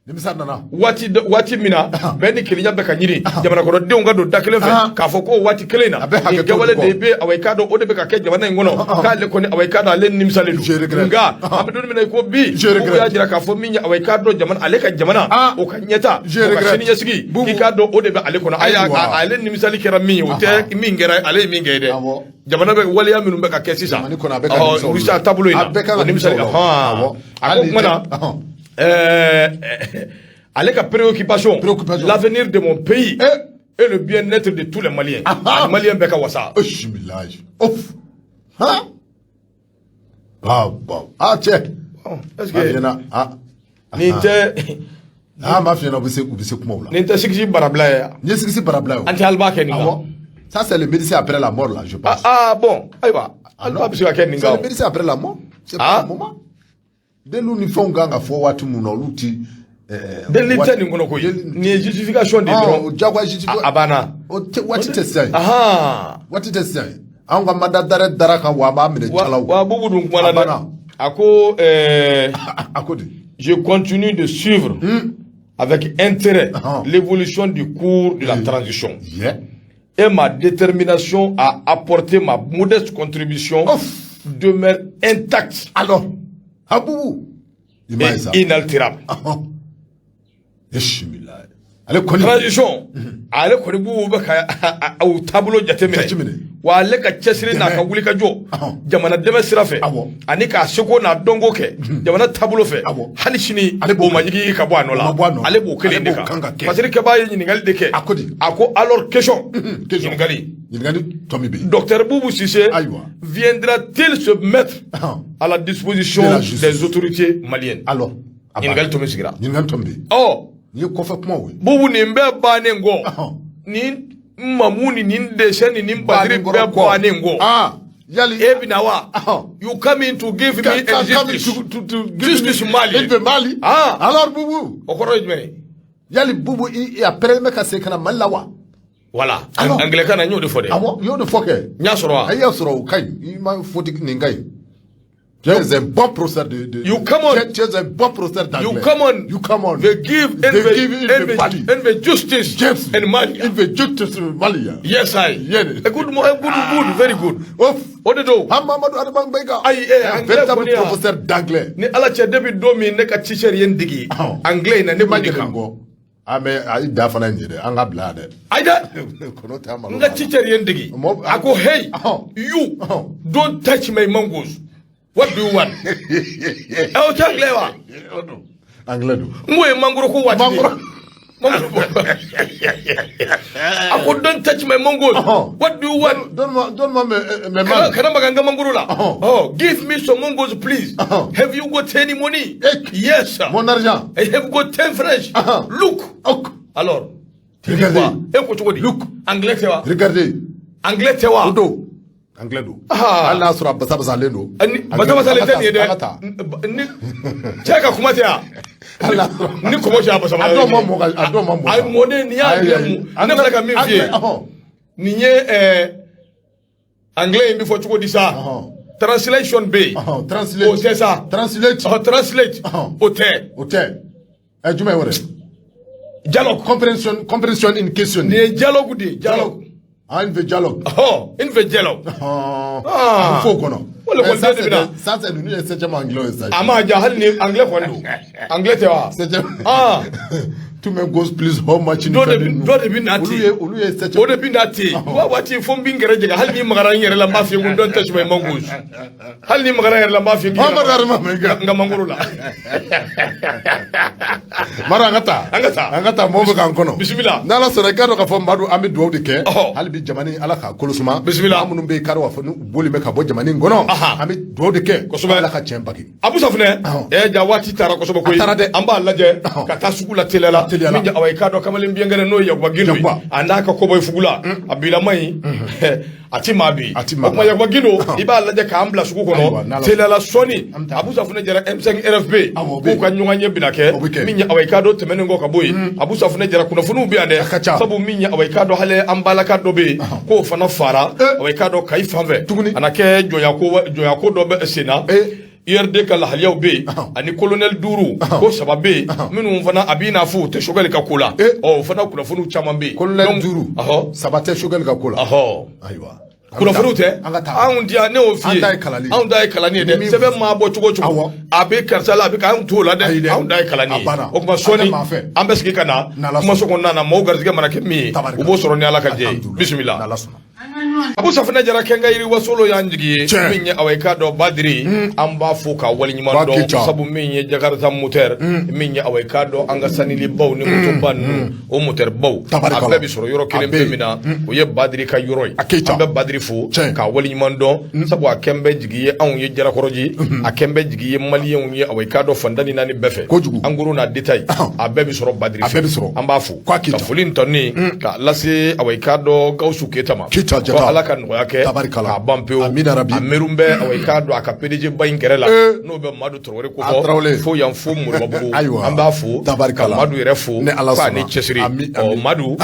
Nimisa nana. Waati waati min na bɛn ni kelenya bɛ ka ɲini jamanakɔnɔdenw ka don da kelen fɛ, k'a fɔ ko waati kelen in na, nin kɛwale de bɛ, awa, i k'a dɔn, o de bɛ ka kɛ jamana in kɔnɔ, k'ale kɔni, awa, i k'a dɔn, ale nimisalen don. Nka an bɛ don min na i ko bi, Boubou y'a jira k'a fɔ min ye, awa, i k'a dɔn, jamana, ale ka jamana, o ka ɲɛta, o ka siniɲɛsigi, k'i k'a dɔn, o de bɛ ale kɔnɔ. Ayi, ale nimisali kɛra min ye, o tɛ min kɛra ale ye min kɛ ye dɛ. Jamana bɛ waleya minnu bɛ ka kɛ sisan, Jamana kɔnɔ, a bɛ ka nimisa olu Russie la. taabolo in na, A bɛɛ kan ka o nimisali nimisa o la. Hɔn. Awɔ. A ko Hali kuma na, ale ka préoccupation, Préoccupation. l'avenir de mon pays Eh. et le bien-être de tous les Maliens. Aha. Ani Malien bɛɛ ka wasa. Bisimilahi. Of. Han. Ah bon. Ah cɛ. Bon, est-ce M'a que f'i ɲɛna. Ah. nin tɛ Ah, m'a f'i ɲɛna, u bɛ se kumaw la. nin tɛ sigisi barabila ye? N ye sigisi barabila ye o. An tɛ aliba kɛ nin kan. Awɔ. Ça, c'est le médecin après la mort là, je pense. Ah bon, ayiwa, aliba bɛ se ka kɛ nin C'est kan. le médecin après la mort. C'est Ah. pas le moment. Deliw ni fɛnw kan ka fɔ waati mun na, olu ti. Delili tɛ nin kɔnɔ koyi. Nin ye justification de ye O dɔrɔn. jagoya justification. A banna. O tɛ, waati tɛ sisan ye. Waati tɛ sisan ye. Anw ka mandat d'arrêt dara kan wa, an b'a minɛ Wa calaw. wa Boubou dun kumana A dɛ. banna. A ko A ko di. Je continue de suivre avec intérêt l'évolution du cours de la transition et ma détermination à apporter ma modeste contribution Ouf. demeure intacte Alors, a Boubou. I m'a ye sa. et inaltérable. Bisimilahi. Ale kɔni. Transition, ale kɔni b'u bɛ ka u taabolo jateminɛ. Jateminɛ. Wa ale ka cɛsiri n'a ka Dɛmɛ. wulikajɔ jamana dɛmɛ sira fɛ ani k'a seko n'a dɔnko kɛ jamana taabolo fɛ, hali sini Ale b'o o ma kɛ. ɲigi ka bɔ a nɔ O la. ma bɔ a nɔ la. Ale b'o kelen Ale de b'o kan. kan ka kɛ. Fasiri kɛbaa ye ɲininkali de kɛ. A ko di. A ko alors, question. Question. Ɲininkali. Ɲininkali tɔ min bɛ yen. Docteur Boubou Cissé Ayiwa. viendra-t-il se mettre à la disposition De la justice. des autorités maliennes? Alors. A banna. Ɲininkali tɔ min sigira. Ɲininkali tɔ min bɛ yen. Nin ye kɔfɛ kumaw ye. Boubou, nin bɛɛ bannen kɔ, nin mamu ni nin dɛsɛ ni nin badiri bɛɛ bannen kɔ, Ah. Yali. e bɛna wa? You coming to give me a justice To give justice Mali. In Mali. Ah. Alors Boubou. O kɔrɔ ye jumɛn ye? Yali Boubou, i a pɛrɛn bɛ ka segin ka na Mali la wa? Voilà. Alors. Anglais kan na, n y'o de fɔ dɛ. Awɔ, i y'o de fɔ kɛ. N y'a sɔrɔ wa? A y'a sɔrɔ, o ka ɲi. I ma faute, nin ka ɲi. Tu es un bon professeur de You come on. Tu es un bon professeur d'anglais. You come on. You come on. They give They give in the Mali. and the justice James. in Mali. In the justice in Mali. Yes, I. Yeah. A good, a good, good, very good. Of. O de don. Mamadou Adama Mbenga. Ayi, eh, Un anglais véritable kɔni ya. professeur d'anglais. Ni Ala cɛ, depuis don min ne ka teacher ye n dege anglais in na, ne Ma b'o de ɲinɛ kan. kɔ. Ah mais a da fana ye nin ye dɛ. An ka bila yan dɛ. Ayi dɛ. Kɔnɔ tɛ a malo. N ka teacher ye n dege. A ko hey, you don't touch my mangoes. What do you want? Ɛ, o tɛ anglais wa? Anglais don. N ko ye mangoro ko waati de. Mangoro. Mangoro. A ko don't touch my mangoes. What do you want? Donne-moi mes Kana mangues. kana maga n ka mangoro la. Oh, give me some mangoes, please. Have you got any money? Eh. Yes, sir. Mon argent. I have got 10 francs. Look. Ok. Alors, tu dis Regardez. quoi? E ko cogo di? Look. Anglais tɛ wa? Regardez. Anglais tɛ wa? O don. Anglais don. Ah. Hali n'a sɔrɔ a basa-basalen don. Ni basa basalen tɛ nin ye dɛ. An ka taa. Ni cɛ ka kuma tɛ yan. Hali n'a sɔrɔ. Ni kɔmɔ cɛ a basa A dɔw ma mɔ a dɔw ma mɔ. A ye mɔden nin y'a anglais mun. Ne fana ka min f'i ye. Nin ye anglais in bɛ fɔ cogo di sa? Translation bɛ yen. Translate. O tɛ sa. Translate. Ɔ, translate. O tɛ. O tɛ. Ɛ, jumɛn ye o dɛ? Dialogue. Compréhension une question. Nin ye dialogue de ye. Dialogue. Ah, il veut dialogue. Ɔhɔn, il fait dialogue. Ah. Ah. A bɛ fɔ o kɔnɔ. O lekɔliden Mais ça, de c'est bɛ na. Ça, c'est ninnu ye septième anglais ye sa. A ma ja, hali ni anglais kɔni don. Anglais tɛ wa? Septième. Ah. Two men goes please how much. Dɔ de bi dɔ de bɛ na Olu ten. ye olu ye septième. O de bɛ na ten. Wa waati fo n bɛ n gɛrɛ jɛgɛ, hali ni magara n yɛrɛ la, n b'a f'i ye ko don't touch my mangoes. Hali ni magara n yɛrɛ la, n b'a f'i ye k'i Mamadu Adama Mbenga. n ka mangoro la. Madu, an ka taa. An ka taa. An ka taa, mɔgɔw bɛ k'an kɔnɔ. Bisimila. N'Ala sɔnna, i k'a dɔn k'a fɔ Madu, an bɛ dugawu de kɛ. Hali bi jamana in, Ala k'a kolo suma. Bisimila. Maa minnu bɛ yen, k'a dɔn k'a fɔ n'u boli bɛ ka bɔ jamana in kɔnɔ. An bɛ dugawu de kɛ. Ala ka tiɲɛ baki. Abu Safunɛ, ɛ ja, waati taara kosɛbɛ koyi. A taara dɛ. An b'a lajɛ ka taa sugu la teliya la. Teliya la. Min awa, i k'a dɔn kamalen binkɛnɛ n'o ye Yakuba Gindo ye. Yakuba. A n'a ka kɔbɔyi fugula a bilama in, a ti maa bi. A ti maa O tuma bi. Yakuba Gindo, i b'a lajɛ k'an bila sugu Ayiwa, kɔnɔ n'Ala teliya la sɔɔni. An bɛ taa. Abu Safunɛ Jara, M5 RFP, Awɔ, o bɛ k'u ka ɲɔgɔn ye bɛna O bɛ kɛ kɛ. min ye, awa, i k'a dɔn tɛmɛnen kɔ ka bɔ yen, Abu Safunɛ Jara, kunnafoniw bɛ yan A ka dɛ. ca. Sabu min ye, awa, i k'a dɔn hali an balaka dɔ bɛ yen k'o fana fara, awa, i k'a dɔn Kayi fan fɛ. Tuguni. A na kɛ jɔnyako dɔ bɛ sen na. URD ka lahaliyaw bɛ yen ani colonel duuru ko saba bɛ yen minnu fana a b'i n'a fɔ u tɛ Choguel ka ko la. Ɔ, o fana kunnafoniw caman bɛ yen. Colonel Donc, duuru. Saba tɛ Choguel ka ko la. Ayiwa. Kunnafoniw tɛ. An ka taa. Anw di yan, ne y'o f'i ye. An ta ye kalanni ye. Anw ta ye kalanni ye dɛ. Ni min- Sɛbɛn maa bɔ cogo o cogo, a bɛ karisa la, a bɛ anw t'o la Ayi dɛ. dɛ. Anw ta ye kalanni A ye. banna. O tuma An tɛ sɔɔni maa fɛ. an bɛ sigi ka na N'Ala kumaso sɔnna. kɔnɔna na, maaw garisɛgɛ mana kɛ min ye, Tabarikala. u b'o sɔrɔ ni Ala ka jɛ ye. Alhamdulillah. Bisimila. N'Ala sɔnna. An ka Abu Safinɛ Jara kɛnka yiri wasolo y'an jigi ye min ye awa i k'a dɔn Badiri an b'a fo k'a waleɲuman dɔn sabu min ye Jakarta moteur min ye awa i k'a dɔn an ka sanilibaw ni motoba ninnu o moteur baw a bɛɛ bɛ sɔrɔ yɔrɔ kelen pe min na o ye Badiri ka yɔrɔ ye an bɛ Badiri fo k'a waleɲuman dɔn sabu a kɛn bɛ jigi ye anw ye Jarakɔrɔji a kɛn bɛ jigi ye maliyɛnw ye awa i k'a dɔn fan tan ni naani bɛɛ fɛ kojugu en gros n'a détail a bɛɛ bɛ sɔrɔ Badiri fɛ an b'a fo ka foli ni tanuni k'a lase awa i k'a dɔn Gawusu Keyita ma ko Ala ka nɔgɔya kɛ k'a ban pewu a miiru bɛ awa i k'a dɔn a ka PDG ba in kɛrɛ la n'o bɛ Madu Tarawele ko fɔ fo yan fo Moribabugu an b'a fo ka Madu yɛrɛ fo k'a ni cɛsiri ɔ Madu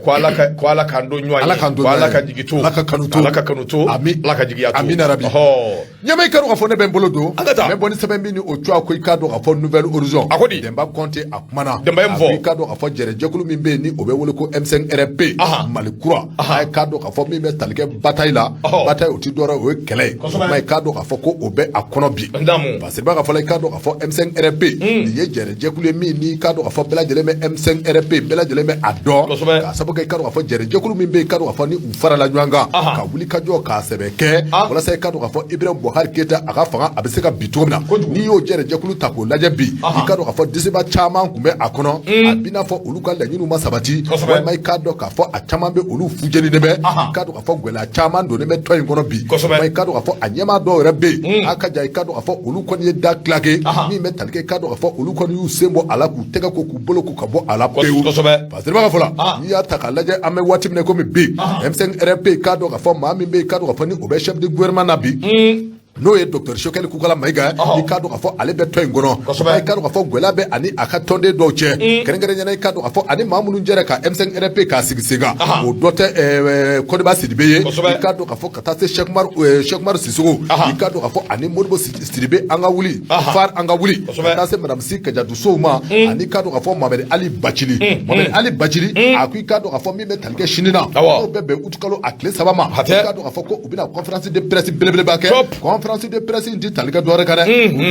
ko Ala k'an don ɲɔgɔn ye ko Ala ka jigi to Ala ka kanu to Ala ka jigiya to ɔhɔ Ɲama i k'a dɔn k'a fɔ ne bɛ n bolo don an ka taa n bɛ bɔ ni sɛbɛn min ni o cogoya ko i k'a dɔn k'a fɔ Nouvel Horizon a ko di Denba Kɔnte a kumana Denba ye mun fɔ i k'a dɔn k'a fɔ jɛrɛjɛkulu min bɛ yen ni o bɛ wele ko M5RP Mali kura a k'a dɔn k'a fɔ min bɛ tali kɛ bataille la bataille o tɛ dɔwɛrɛ o ye kɛlɛ ye o kuma i k'a dɔn k'a fɔ ko o bɛ a kɔnɔ bi parce que b'a fɔ la i k'a dɔn k'a fɔ M5RP nin ye jɛrɛjɛkulu ye min ni i k'a dɔn k'a fɔ bɛɛ lajɛlen bɛ M5RP bɛɛ lajɛlen bɛ a dɔn k'a sababu kɛ i k'a dɔn k'a fɔ jɛrɛjɛkulu min bɛ yen i k'a dɔn k'a fɔ ni u farala ɲɔgɔn kan ka wuli ka jɔ k'a sɛbɛ kɛ walasa i k'a dɔn k'a fɔ Ibrahim Boubacar Keita a ka fanga a bɛ se ka bin cogo min na n'i y'o jɛrɛjɛkulu ta k'o lajɛ bi i k'a dɔn k'a fɔ disiba caman tun bɛ a kɔnɔ a b'i n'a fɔ olu ka laɲiniw ma sabati walima i k'a dɔn k'a fɔ a caman bɛ olu fujeninen bɛ i k'a dɔn k'a fɔ gɛlɛya caman donnen bɛ tɔn in kɔnɔ bi walima i k'a dɔn k'a fɔ a ɲɛmaa dɔw yɛrɛ bɛ yen a ka ja i k'a dɔn k'a fɔ olu kɔni ye da claqué min bɛ tali kɛ i k'a dɔn k'a fɔ olu kɔni y'u sen bɔ a la k'u tɛgɛ ko k'u bolo ko ka bɔ a la pewu parce que b'a fɔ la n'i y'a ta k'a lajɛ an bɛ waati min na komi bi M5RP k'a dɔn k'a fɔ maa min bɛ yen k'a dɔn k'a fɔ ni o bɛ chef de gouvernement na bi n'o ye docteur Choguel Kokalla Maïga i k'a dɔn k'a fɔ ale bɛ tɔn in kɔnɔ i k'a dɔn k'a fɔ gɛlɛya bɛ ani a ka tɔnden dɔw cɛ kɛrɛnkɛrɛnnenya la i k'a dɔn k'a fɔ ani maa minnu jɛra ka M5RP k'a sigi sen kan o dɔ tɛ Koniba Sidibe ye i k'a dɔn k'a fɔ ka taa se Cheikh Oumar Sissoko i k'a dɔn k'a fɔ ani Modibo Sidibe an ka wuli far an ka wuli ka taa se madame Sy Kadiatou Sow ma ani k'a dɔn k'a fɔ Mohamed Ali Bathily Mohamed Ali Bathily a ko i k'a dɔn k'a fɔ min bɛ tali kɛ sini na n'o bɛ bɛn août kalo a tile 3 ma i k'a dɔn k'a fɔ ko u bɛna conférence de presse belebeleba kɛ conférence de presse in tɛ tali kɛ dɔwɛrɛ kan dɛ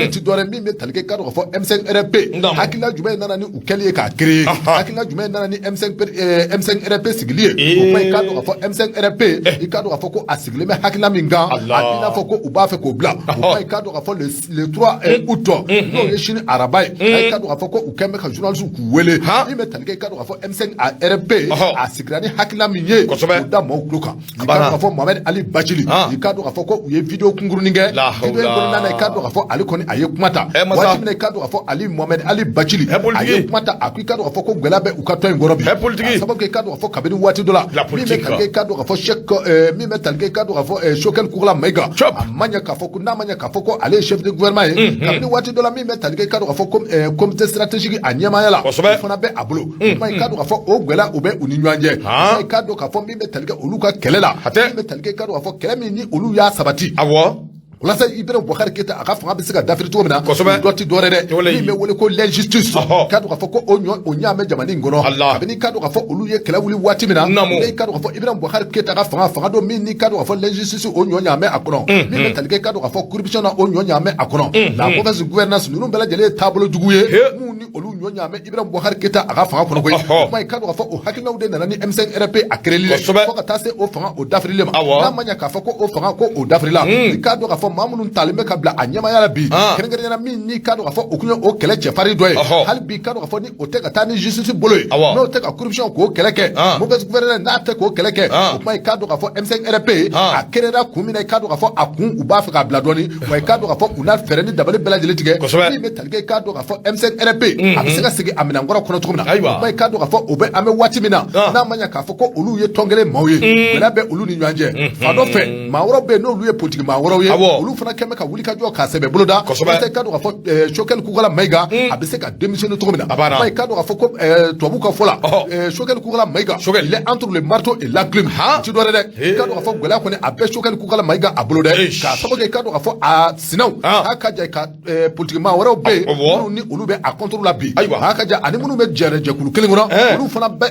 o tɛ dɔwɛrɛ min bɛ tali kɛ k'a dɔn k'a fɔ M5RP hakilina jumɛn nana ni u kɛli ye k'a créer hakilina jumɛn nana ni M5RP sigili ye o kuma i k'a dɔn k'a fɔ M5RP i k'a dɔn k'a fɔ ko a sigilen bɛ hakilina min kan a b'i n'a fɔ ko u b'a fɛ k'o bila o kuma i k'a dɔn k'a fɔ le 3 août n'o ye sini araba ye i k'a dɔn k'a fɔ ko u kɛlen bɛ ka journaliste k'u wele min bɛ tali kɛ i k'a dɔn k'a fɔ M5RP a sigira ni hakilina min ye k'o da maaw tulo kan i k'a dɔn k'a fɔ Mohamed Ali Bathily i k'a dɔn k'a fɔ ko u ye vidéo kunkurunin kɛ vidéo in kɔnɔna na i k'a dɔn k'a fɔ ale kɔni a ye kuma ta waati min na i k'a dɔn k'a fɔ Ali Mohamed Ali Bathily a ye kuma ta a ko i k'a dɔn k'a fɔ ko gɛlɛya bɛ u ka tɔn in kɔnɔ bi k'a sababu kɛ i k'a dɔn k'a fɔ kabini waati dɔ la min bɛ tali kɛ i k'a dɔn k'a fɔ Cheikh min bɛ tali kɛ i k'a dɔn k'a fɔ Choguel Kokalla Maïga a ma ɲɛ k'a fɔ ko n'a ma ɲɛ k'a fɔ ko ale ye chef de gouvernement ye kabini waati dɔ la min bɛ tali kɛ i k'a dɔn k'a fɔ comité stratégique a ɲɛmaaya la o fana bɛ a bolo o kuma i k'a dɔn k'a fɔ o gɛlɛya o bɛ u ni ɲɔgɔn cɛ i k'a dɔn k'a fɔ min bɛ tali kɛ olu ka kɛlɛ la min bɛ tali kɛ i k'a dɔn k'a fɔ kɛlɛ min ni olu y'a sabati awɔ walasa Ibrahim Boubacar Keita a ka fanga bɛ se ka dafiri cogo min na kosɛbɛ dɔ ti dɔwɛrɛ dɛ min bɛ wele ko l'injustice k'a dɔn k'a fɔ ko o ɲɔ o ɲa bɛ jamana in kɔnɔ kabini k'a dɔn k'a fɔ olu ye kɛlɛ wuli waati min na i k'a dɔn k'a fɔ Ibrahim Boubacar Keita ka fanga fanga don min ni k'a dɔn k'a fɔ l'injustice o ɲɔ ɲa bɛ a kɔnɔ min bɛ tali kɛ k'a dɔn k'a fɔ corruption na o ɲɔ ɲa bɛ a kɔnɔ la mauvaise gouvernance ninnu bɛɛ lajɛlen ye taabolo jugu ye mun ni olu ɲɔ ɲa bɛ Ibrahim Boubacar Keita a ka fanga kɔnɔ koyi o kuma i k'a dɔn k'a fɔ o hakilinaw de nana ni M5RP a créer li ye fo ka taa se o fanga o dafirili ma n'a ma ɲɛ k'a fɔ ko o fanga ko o dafirila i k'a dɔn k'a fɔ maa minnu talen bɛ ka bila a ɲɛmaaya la bi kɛrɛnkɛrɛnnenya la min n'i k'a dɔn k'a fɔ o tun ye o kɛlɛ cɛfarin dɔ ye hali bi i k'a dɔn k'a fɔ ni o tɛ ka taa ni justice bolo ye n'o tɛ ka corruption k'o kɛlɛ kɛ mauvaise gouvernance n'a tɛ k'o kɛlɛ kɛ o kuma i k'a dɔn k'a fɔ M5RP a créer kun min na i k'a dɔn k'a fɔ a kun u b'a fɛ k'a bila dɔɔni wa i k'a dɔn k'a fɔ u na fɛɛrɛ ni dabali bɛɛ lajɛlen tigɛ min bɛ tali kɛ i k'a dɔn k'a fɔ M5RP a bɛ se ka segin a minɛnkɔrɔ kɔnɔ cogo min na o kuma i k'a dɔn k'a fɔ o bɛ an bɛ waati min na n'a ma ɲɛ k'a fɔ ko olu ye tɔn kelen maaw ye gɛlɛya bɛ olu ni ɲɔgɔn cɛ fan dɔ fɛ maa wɛrɛw bɛ yen n'olu ye politiki maa wɛrɛw ye olu fana kɛn bɛ ka wuli ka jɔ k'a sɛbɛ boloda walasa i k'a dɔn k'a fɔ Choguel Kokalla Maïga a bɛ se ka démissionner cogo min na i k'a dɔn k'a fɔ ko tubabu ka fɔ la Choguel Kokalla Maïga il est entre le marteau et l'enclume o ti dɔwɛrɛ dɛ i k'a dɔn k'a fɔ gɛlɛya kɔni a bɛ Choguel Kokalla Maïga a bolo dɛ k'a sababu kɛ i k'a dɔn k'a fɔ a sinaw a ka ja ka politiki maa wɛrɛw bɛ yen minnu ni olu bɛ a contre la bi a ka ja ani minnu bɛ jɛrɛ jɛkulu kelen kɔnɔ olu fana bɛ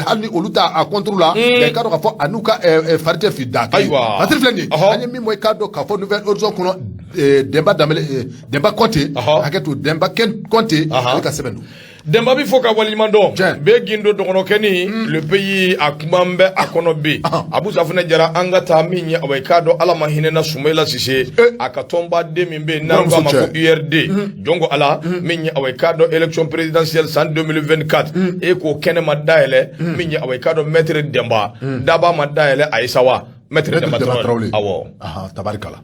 hali ni olu t'a a contre la nka i k'a dɔn k'a fɔ a n'u ka fari tɛ fi da kelen batiri filɛ nin ye an ye min bɔ i k'a dɔn k'a fɔ Nouvel Horizon kɔnɔ Demba Danbele Demba Kɔnte hakɛ to Demba Kɔnte ale ka sɛbɛn don. Denba bɛ fo ka waleɲuman dɔn. Tiɲɛ. Bɛɛ gindo dɔgɔnɔkɛni le pays, a kuma bɛ a kɔnɔ bi. Abu Safunɛ Jara, an ka taa min ye, awa, i k'a dɔn Ala ma hinɛna Sumayila Sise, a ka tɔnbaden min bɛ yen n'an ko a ma ko URD, jɔn ko Ala, min ye, awa, i k'a dɔn élection présidentielle san 2024, e k'o kɛnɛ ma dayɛlɛ, min ye, awa, i k'a dɔn maître Denba daba ma dayɛlɛ, a ye sa wa, maître Denba Traoré, awɔ. Tabarikala.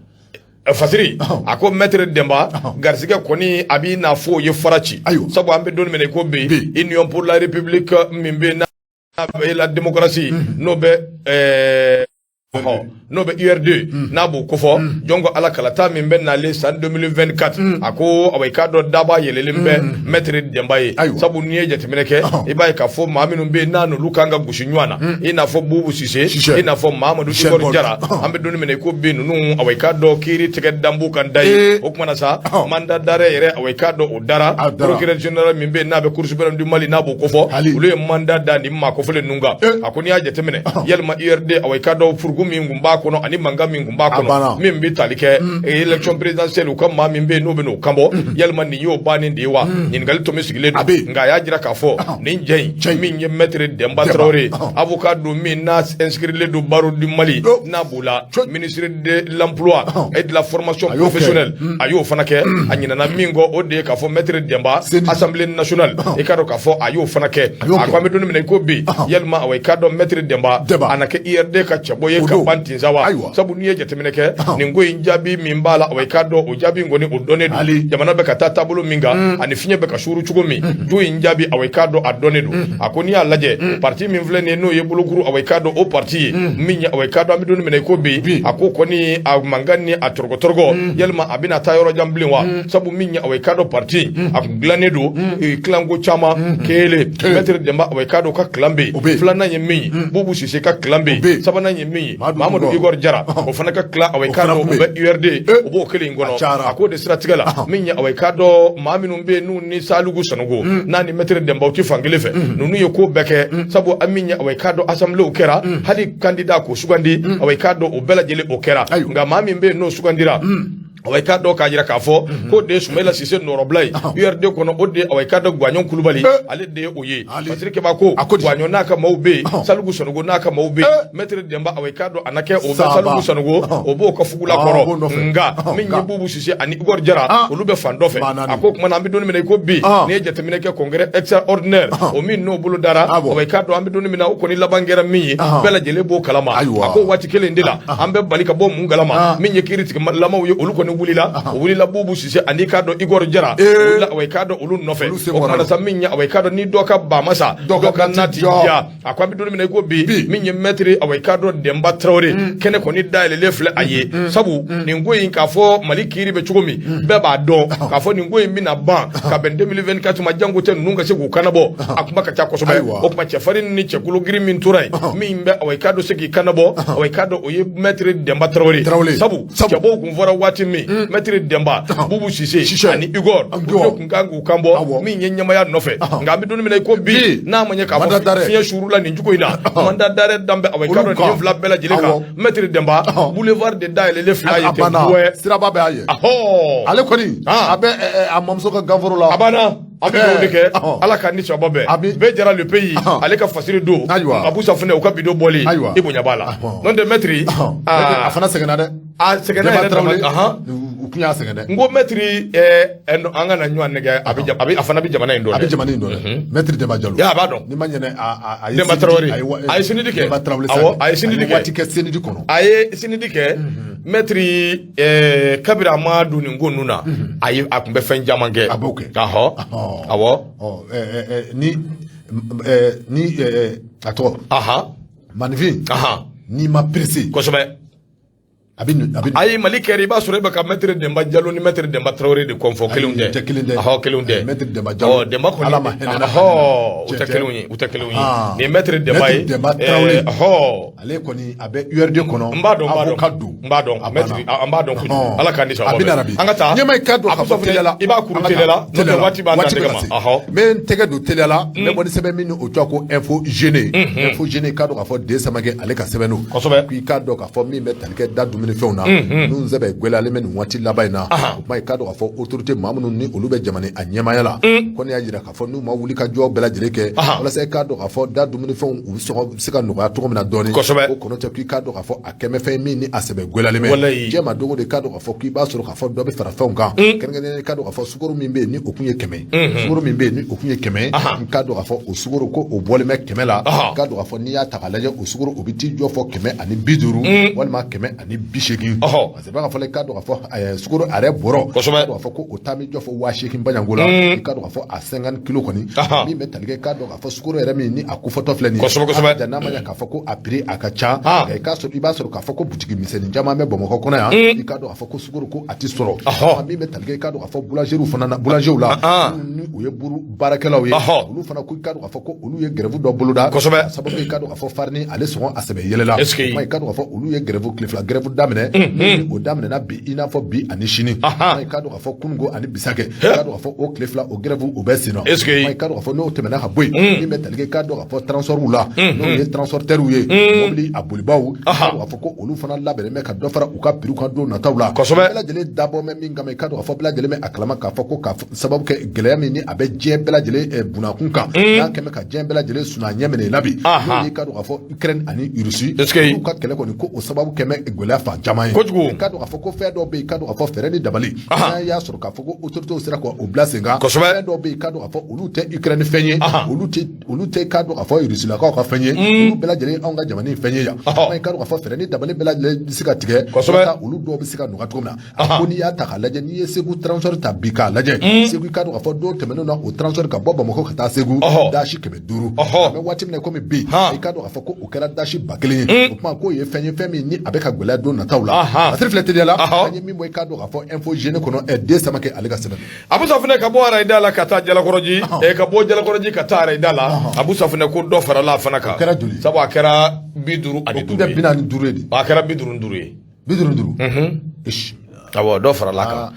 Fasiri a ko maître Denba garisɛgɛ kɔni a b'i n'a fɔ o ye fara ci, sabu an bɛ don min na i ko bi, Union pour la République min bɛ n'a la démocratie, n'o bɛ URD, n'a b'o kofɔ, jɔn ko Ala, kalata min bɛ nalen san 2024, a ko awa, i k'a dɔn daba yɛlɛlen bɛ maître Denba ye, sabu n'i ye jateminɛ kɛ, i b'a ye k'a fɔ maa minnu bɛ yen n'a n'olu kan ka gosi ɲɔgɔn na, i n'a fɔ Bubu Sise, i n'a fɔ Mamadu Igor Jara, an bɛ don min na i ko bi, ninnu, awa, i k'a dɔn kiiri tigɛ danbu kan da ye. O kumana sa, mandat d'arrêt yɛrɛ, awa, i k'a dɔn o dara procureur général min bɛ yen n'a bɛ Cour suprême du Mali, n'a b'o kofɔ, olu ye mandat da nin maa kofɔlen ninnu kan. A ko n'i y'a jateminɛ, yalima URD, awa, i k'a dɔn furuku min kun b'a kɔnɔ ani mankan min kun b'a kɔnɔ, min bɛ tali kɛ élection présidentielle, u ka maa min bɛ yen n'o bɛ n'o kanbɔ, yalima nin y'o bannen de ye wa? Ɲininkali tɔ min sigilen don, nka a y'a jira k'a fɔ nin jɛ in, min ye maître Denba Traoré, avocat don min n'a inscrilen don barreau du Mali, n'a b'o la ministre de l'Emploi et de la Formation professionnelle, a y'o fana kɛ. A ɲinɛna min kɔ, o de ye k'a fɔ maître Denba, Assemblée nationale, i k'a dɔn k'a fɔ a y'o fana kɛ. A ko an bɛ don min na i ko bi, yalima, awa, i k'a dɔn maître Denba a na kɛ URD ka cɛbɔ ye ka ban tin sa wa? Sabu n'i ye jateminɛ kɛ nin ko in, jaabi min b'a la, awa, i k'a dɔn o jaabi in kɔni, o dɔnnen don. Jamana bɛ ka taa taabolo min kan ani fiɲɛ bɛ ka suuru cogo min, jo in jaabi, awa, i k'a dɔn a dɔnnen don. A ko n'i y'a lajɛ, parti min filɛ nin ye, n'o ye bolokuru, awa, i k'a dɔn o parti ye min ye, awa, i k'a dɔn an bɛ don min na i ko bi, a ko kɔni a mankan ni a tɔrɔgɔtɔrɔgɔ, yalima a bɛna taa yɔrɔ jan bilen wa? Sabu min ye, awa, i k'a dɔn parti a kun dilannen don kilanko caman. Kelen, maître Denba, awa, i k'a dɔn ka clan bɛ yen. Filanan ye min ye, Bubu Sise ka clan bɛ yen. Sabanan ye min ye, Mamadu Igor Jara, o fana ka clan, awa, i k'a dɔn o bɛ URD, o b'o kelen in kɔnɔ. A k'o de siratigɛ la, min ye, awa, i k'a dɔn maa minnu bɛ yen n'u ni Saliku Sanogo n'a ni maître Denba u tɛ fan kelen fɛ, ninnu ye ko bɛɛ kɛ, sabu an min ye, awa, i k'a dɔn assemblée kɛra, hali candidat k'o sugandi, awa, i k'a dɔn o bɛɛ lajɛlen o kɛra. Nka maa min bɛ yen n'o sugandira, awa, i k'a dɔn k'a jira k'a fɔ k'o de ye Sumayila Sise nɔrɔbila ye URD kɔnɔ, o de ye, awa, i k'a dɔn Guwaɲɔn Kulubali, ale de ye o ye. Fasiri Keba ko Guwaɲɔn n'a ka maaw bɛ yen, Saliku Sanogo n'a ka maaw bɛ yen, maître Denba, awa, i k'a dɔn a na kɛ o bɛ Saliku Sanogo, o b'o ka fugula kɔrɔ. Nka min ye Bubu Sise ani Igor Jara, olu bɛ fan dɔ fɛ. A ko tuma na, an bɛ don min na i ko bi, n'i ye jateminɛ kɛ, congrès extraordinaire o min n'o bolo dara, awa, i k'a dɔn an bɛ don min na, o kɔni laban kɛra min ye, bɛɛ lajɛlen b'o kalama. A ko waati kelen de la, an bɛ bali ka bɔ mun kalama? Min ye kiiritigɛlamaw ye, olu kɔni wulila, o wulila Bubu Sise ani k'a dɔn Igor Jara, awa, i k'a dɔn olu nɔfɛ. O kumana sa, min ye, awa, i k'a dɔn ni dɔ ka ba ma sa, dɔ ka na ti diya. A ko an bɛ don min na i ko bi, min ye maître, awa, i k'a dɔn Denba Traoré, kɛnɛ kɔni dayɛlɛlen filɛ a ye, sabu nin ko in, k'a fɔ Mali kiiri bɛ cogo min, bɛɛ b'a dɔn k'a fɔ nin ko in bɛna ban ka bɛn 2024 ma. Jango tɛ ninnu ka se k'u kanabɔ, a kuma ka ca kosɛbɛ. O tuma cɛfarin ni cɛkolo girin min tora yen, min bɛ, awa, i k'a dɔn se k'i kanabɔ, awa, i k'a dɔn o ye maître Denba Traoré, sabu cɛbɔw kun fɔra waati min, maître Denba, Bubu Sise ani Igor, olu kun kan k'u kan bɔ min ye ɲɛmaya nɔfɛ. Nka an bɛ don min na i ko bi, n'a ma ɲɛ k'a fɔ fiɲɛ suurula nin cogo in na, mandat d'arrêt dan bɛ, awa, i k'a dɔn nin fila bɛɛ lajɛlen kan, maître Denba, boulevard de dayɛlɛlen fila ye ten buwɛ. Siraba bɛ a ye, ale kɔni a bɛ a mamuso ka ganforo la. A banna. An bɛ dugawu de kɛ, Ala ka ni sababa bɛɛ bɛɛ jara le pays, ale ka fasiri don Abu Safunɛ, u ka bidon bɔli, i bonya b'a la. N'o tɛ, maître a fana sɛgɛnna dɛ. A sɛgɛnna yɛrɛ dama. U kun y'a sɛgɛn dɛ. N ko maître, an ka na ɲɔgɔn nɛgɛ, a bɛ a fana bɛ jamana in dɔn. A bɛ jamana in dɔn dɛ, maître Demba Jalo. Ya, a b'a dɔn. N'i ma ɲinɛ a ye Demba Traoré, a ye CNID kɛ. Demba Traoré. Awɔ, a ye CNID kɛ. Waati kɛ CNID kɔnɔ. A ye CNID kɛ. Maître, kabiri a ma don nin ko ninnu na, a ye a tun bɛ fɛn caman kɛ. A b'o kɛ. Ahɔ, awɔ. Ni ni a tɔgɔ maninfin, n'i ma pressé. A bɛ a bɛ Ayi, Mali kɛra, i b'a sɔrɔ e bɛ ka maître Demba Jalo ni maître Demba Traoré de kɔnfɔ, kelenw tɛ. Tɛ kelen dɛ. Ahɔ, kelenw tɛ. Maître Demba Jalo. Ɔ, Demba kɔni. Ala ma hinɛ. Ahɔ, u tɛ kelenw ye, u tɛ kelenw ye. Nin ye maître Demba ye. Maître Demba Traoré. Ahɔ. Ale kɔni a bɛ URD kɔnɔ. N b'a dɔn, n b'a dɔn. Avocat don. N b'a dɔn maître, an b'a dɔn kojugu. Ala k'an ni sababa. A bɛ na bi. An ka taa. Ɲɛma, i ka dɔn k'a fɔ teliya la. I b'a kuru teliya la, n'o tɛ waati b'an ta tɛgɛ ma. Ahɔ. N bɛ n tɛgɛ don teliya la, n bɛ bɔ ni sɛbɛn min ni o tɔgɔ ko Info Jeune. Info Jeune, i k'a dɔn k'a fɔ Den Samakɛ ale ka sɛbɛn don. Kosɛbɛ. K'i k'a dɔn k'a fɔ min bɛ tali kɛ da dumuni dumunifɛnw na ninnu sɛbɛ gɛlɛyalen bɛ nin waati laban in na. O tuma i k'a dɔn k'a fɔ autorité maa minnu ni olu bɛ jamana a ɲɛmaaya la, kɔni y'a jira k'a fɔ n'u ma wuli ka jɔ bɛɛ lajɛlen kɛ walasa i k'a dɔn k'a fɔ da dumunifɛnw u sɔngɔ bɛ se ka nɔgɔya cogo min na dɔɔnin. O kɔnɔ tɛ k'i k'a dɔn k'a fɔ a kɛmɛ fɛn min ni a sɛbɛ gɛlɛyalen bɛ diɲɛ ma don o don, i k'a dɔn k'a fɔ k'i b'a sɔrɔ k'a fɔ dɔ bɛ fara fɛnw kan. Kɛrɛnkɛrɛnnenya, i k'a dɔn k'a fɔ sukaro min bɛ yen ni o kun ye 100, sukaro min bɛ yen ni o kun ye 100, i k'a dɔn k'a fɔ o sukaro ko o bɔlen bɛ 100 la. I k'a dɔn k'a fɔ n'i y'a ta k'a lajɛ, o sukaro o bɛ t'i jɔ fɔ 150 walima 180. Parce que b'a fɔ i k'a dɔn k'a fɔ sukaro a yɛrɛ bɔrɔ, i k'a dɔn k'a fɔ ko o taa bɛ jɔ fɔ 8000 baɲanko la. I k'a dɔn k'a fɔ a 50 kilo kɔni min bɛ tali kɛ, i k'a dɔn k'a fɔ sukaro yɛrɛ min ni a kofɔtɔ filɛ nin ye, n'a ma ɲɛ k'a fɔ ko a prix a ka ca, nka i k'a sɔrɔ i b'a sɔrɔ k'a fɔ ko butigi misɛnnin caman bɛ Bamakɔ kɔnɔ yan, i k'a dɔn k'a fɔ ko sukaro ko a tɛ sɔrɔ. Min bɛ tali kɛ, i k'a dɔn k'a fɔ boulangeriew fana na, boulangerw la, ni u ye buru baarakɛlaw ye, olu fana ko i k'a dɔn k'a fɔ ko olu ye grève dɔ boloda. A sababu, i k'a dɔn k'a fɔ farini ale sɔngɔ a sɛbɛ yɛlɛla. O i k'a dɔn k'a fɔ olu ye grève tile 2 grève daminɛ, ni o daminɛna bi, i n'a fɔ bi ani sini. I k'a dɔn k'a fɔ kununko ani bisakɛ, i k'a dɔn k'a fɔ o tile 2 o grève o bɛ sen na. I k'a dɔn k'a fɔ n'o tɛmɛna ka bɔ yen, min bɛ tali kɛ, i k'a dɔn k'a fɔ transportw la, n'o ye transporteurs ye, mobili a bolibaw, i k'a dɔn k'a fɔ ko olu fana labɛnnen bɛ ka dɔ fara u ka prix kan don nataw la. Bɛɛ lajɛlen dabɔ bɛ min kama, i k'a dɔn k'a fɔ bɛɛ lajɛlen bɛ a kalama k'a fɔ ko ka sababu kɛ gɛlɛya min ni a bɛ diɲɛ bɛɛ lajɛlen bunakun kan, n'a kɛmɛ ka diɲɛ bɛɛ lajɛlen suna ɲɛ minɛ la bi, n'o ye i k'a dɔn k'a fɔ Ukraine ani Russie olu ka kɛlɛ kɔni, ko o sababu kɛmɛ gɛlɛya fan caman ye. Kojugu. I k'a dɔn k'a fɔ ko fɛn dɔw bɛ yen, i k'a dɔn k'a fɔ fɛɛrɛ ni dabali, n'a y'a sɔrɔ k'a fɔ ko autorités sera ka o bila sen kan. Fɛn dɔw bɛ yen, i k'a dɔn k'a fɔ olu tɛ Ukraine fɛn ye, olu tɛ i k'a dɔn k'a fɔ Rusilakaw ka fɛn ye, olu bɛɛ lajɛlen anw ka jamana in fɛn ye yan. I k'a dɔn k'a fɔ fɛɛrɛ ni dabali bɛɛ lajɛlen bɛ se ka tigɛ olu dɔw bɛ se ka nɔgɔya cogo min na. A ko n'i y'a ta k'a lajɛ, n'i ye Segu transport ta bi k'a lajɛ, Segu, i k'a dɔn k'a fɔ don tɛmɛnenw na, o transport ka bɔ Bamakɔ ka taa Segu, dasi 500. An bɛ waati min na komi bi, i k'a dɔn k'a fɔ ko o kɛra dasi 1000 ye. O tuma k'o ye fɛn ye, fɛn min ni a bɛ ka gɛlɛya don nataw la. A siri filɛ teliya la, an ye min bɔ, i k'a dɔn k'a fɔ Info Jeune kɔnɔ, den Samakɛ ale ka sɛbɛn. Abu Safunɛ, ka bɔ arayida la ka taa Jalakɔrɔji, ka bɔ Jalakɔrɔji ka taa arayida la, Abu Safunɛ, ko dɔ farala a fana kan. O kɛra joli? Sabu a kɛra 55 ye. 45 ye de. A kɛra 55 ye. 55. Awɔ, dɔ farala a kan.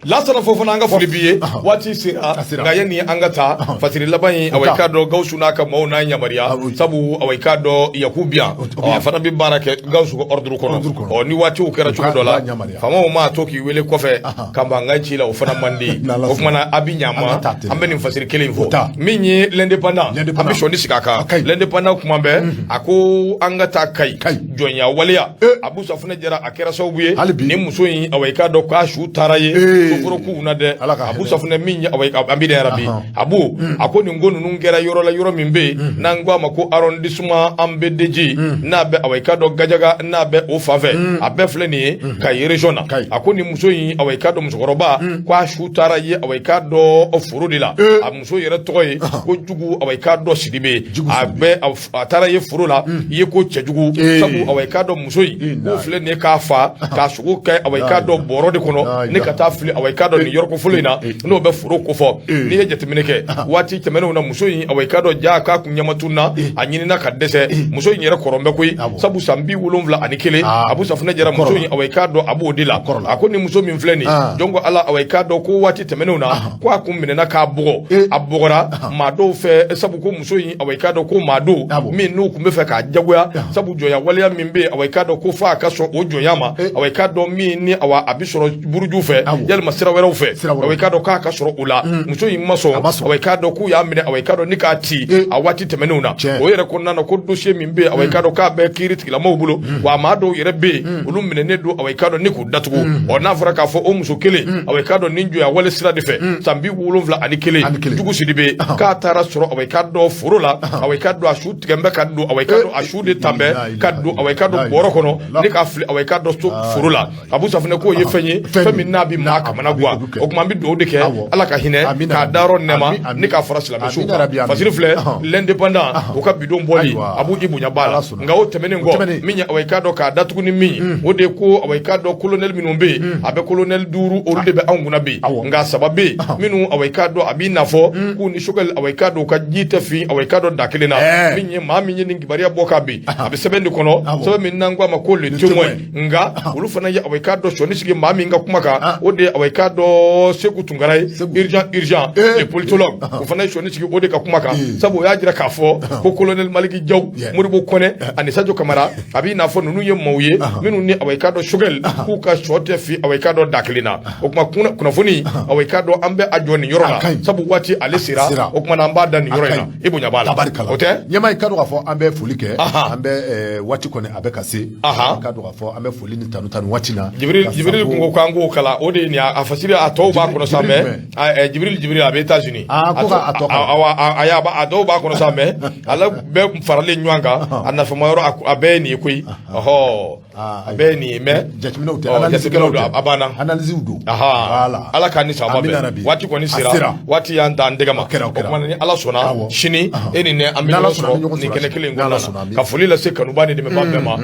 Lasana Fofana, an ka foli b'i ye. Waati sera, nka yanni an ka taa fasiri laban in, awa, i k'a dɔn Gawusu n'a ka maaw n'a yamaruya, sabu awa, i k'a dɔn Yakubu bi yan, a fana bɛ baara kɛ Gawusu ka ordre kɔnɔ. Ɔ ni waatiw kɛra cogo dɔ la, faamaw maa to k'i wele kɔfɛ ka mankan ci la, o fana man di. O tuma na a bɛ ɲa ma, an bɛ nin fasiri kelen in fɔ. Min ye L'Indépendant, an bɛ sɔnni sigi a kan. L'Indépendant kuma bɛɛ, a ko an ka taa Kayi, jɔnya waleya, Abu Safunɛ Jara, a kɛra sababu ye ni muso in, awa, i k'a dɔn k'a su taara ye soforokuw na dɛ. Abu Safunɛ, min ye, awa, an bɛ yɛrɛ bi, Abu a ko nin ko ninnu kɛra yɔrɔ la, yɔrɔ min bɛ yen n'an ko a ma ko arrondissement Ambédédji, n'a bɛ, awa, i k'a dɔn Gajaga, n'a bɛ o fan fɛ, a bɛɛ filɛ nin ye Kayi région na. A ko nin muso in, awa, i k'a dɔn musokɔrɔba ko a su taara ye, awa, i k'a dɔn foro de la. A muso yɛrɛ tɔgɔ ye ko Jugu, awa, i k'a dɔn Sidibe. A bɛ a taara ye foro la, i ye ko cɛjugu, sabu awa, i k'a dɔn muso in k'o filɛ nin ye k'a fa k'a sogo kɛ, awa, i k'a dɔn bɔrɔ de kɔnɔ ne ka taa fili, awa, i k'a dɔn nin yɔrɔ kofɔlen in na, n'o bɛ foro kofɔ. N'i ye jateminɛ kɛ waati tɛmɛnenw na, muso in, awa, i k'a dɔn ja k'a kun ɲɛmatun na, a ɲinina ka dɛsɛ. Muso in yɛrɛ kɔrɔn bɛ koyi, sabu san 71. Abu Safunɛ Jara, muso in, awa, i k'a dɔn a b'o de la. A ko ni muso min filɛ nin, jɔn ko Ala, awa, i k'a dɔn ko waati tɛmɛnenw na, ko a kun minɛna k'a bugɔ, a bugɔra maa dɔw fɛ, sabu ko muso in, awa, i k'a dɔn ko maa dɔw min n'u kun bɛ fɛ k'a jagoya, sabu jɔnya waleya min bɛ yen, awa, i k'a dɔn ko f'a ka sɔn o jɔnya ma, awa, i k'a dɔn min ni, awa, a bɛ sɔrɔ buruju fɛ yalima sira wɛrɛw fɛ, awa, i k'a dɔn k'a ka sɔrɔ o la. Muso in ma sɔn, awa, i k'a dɔn k'u y'a minɛ, awa, i k'a dɔn ni k'a ci a waati tɛmɛnenw na. O yɛrɛ kɔnɔna na, ko dossier min bɛ yen, awa, i k'a dɔn k'a bɛ kiiri tigilamɔgɔw bolo, wa maa dɔw yɛrɛ bɛ yen, olu minɛnen don, awa, i k'a dɔn ni k'u datugu. Ɔ n'a fɔra k'a fɔ o muso kelen, awa, i k'a dɔn nin jɔnya wale sira de fɛ, san 71, Jugu Sidibe, k'a taara sɔrɔ, awa, i k'a dɔn foro la, awa, i k'a dɔn a su tigɛ bɛ ka don, awa, i k'a dɔn a su de tan bɛ ka don, awa, i k'a dɔn bɔrɔ kɔnɔ ne k'a fili, awa, i k'a dɔn so foro la. Abu Safunɛ, k'o ye fɛn ye, fɛn min n'a bɛ maa kamana gan. O tuma an bɛ dugawu de kɛ, Ala ka hinɛ k'a dayɔrɔ nɛma ni k'a fara silamɛ su kan. Fasiri filɛ L'Indépendant, o ka bidon bɔli, Abu, i bonya b'a la. Nka o tɛmɛnen kɔ, min ye, awa, i k'a dɔn k'a datugu ni min, o de ye ko, awa, i k'a dɔn colonel minnu bɛ yen, a bɛ colonel duuru, olu de bɛ anw kunna bi. Nka saba bɛ yen minnu, awa, i k'a dɔn a b'i n'a fɔ k'u ni Choguel, awa, i k'a dɔn u ka ji tɛ fin, awa, i k'a dɔn da kelen na. Min ye maa min ye nin kibaruya bɔ ka bin, a bɛ sɛbɛn de kɔnɔ, sɛbɛn min n'an ko a ma ko Le Témoin. Nka olu fana ye, awa, i k'a dɔn sɔnni sigi maa min ka kuma kan, o de ye, awa, i k'a dɔn Seku Tunkara ye, urgent urgent, le politologue, o fana ye sɔni sigi o de ka kuma kan, sabu o y'a jira k'a fɔ ko colonel Maliki Jaw, Modibo Kɔnɛ ani Sadio Kamara, a b'i n'a fɔ ninnu ye maaw ye minnu ni, awa, i k'a dɔn Choguel k'u ka sɔ tɛ fi, awa, i k'a dɔn da kelen na. O tuma kunnafoni, awa, i k'a dɔn an bɛ a jɔ nin yɔrɔ la, sabu waati ale sera. O tuma na an b'a da nin yɔrɔ in na, i bonya b'a la, o tɛ. Ɲɛma, i k'a dɔn k'a fɔ an bɛ foli kɛ, an bɛ waati kɔni a bɛ ka se, i k'a dɔn k'a fɔ an bɛ foli ni tanu ta nin waati na. Jibril, Jibril kun ko k'an k'o kalan, o de ye nin a fasiri, a tɔw b'a kɔnɔ sa, mais Jibril, Jibril a bɛ États-Unis. Ko a tɔ awa, a dɔw b'a kɔnɔ sa, mais ale bɛɛ faralen ɲɔgɔn kan, a nafama yɔrɔ a bɛɛ ye nin ye koyi. Ɔhɔ, a bɛɛ ye nin ye, mais jateminɛw tɛ, jateminɛw don, a banna. Analyse don. Voilà, Ala k'an ni sababa bɛn. Waati kɔni sera, waati y'an ta an tɛgɛ ma. O tuma ni Ala sɔnna, sini e ni ne an bɛ ɲɔgɔn sɔrɔ nin kɛnɛ kelen in kɔnɔna na, ka foli lase kanuba ni dɛmɛbaa bɛɛ ma.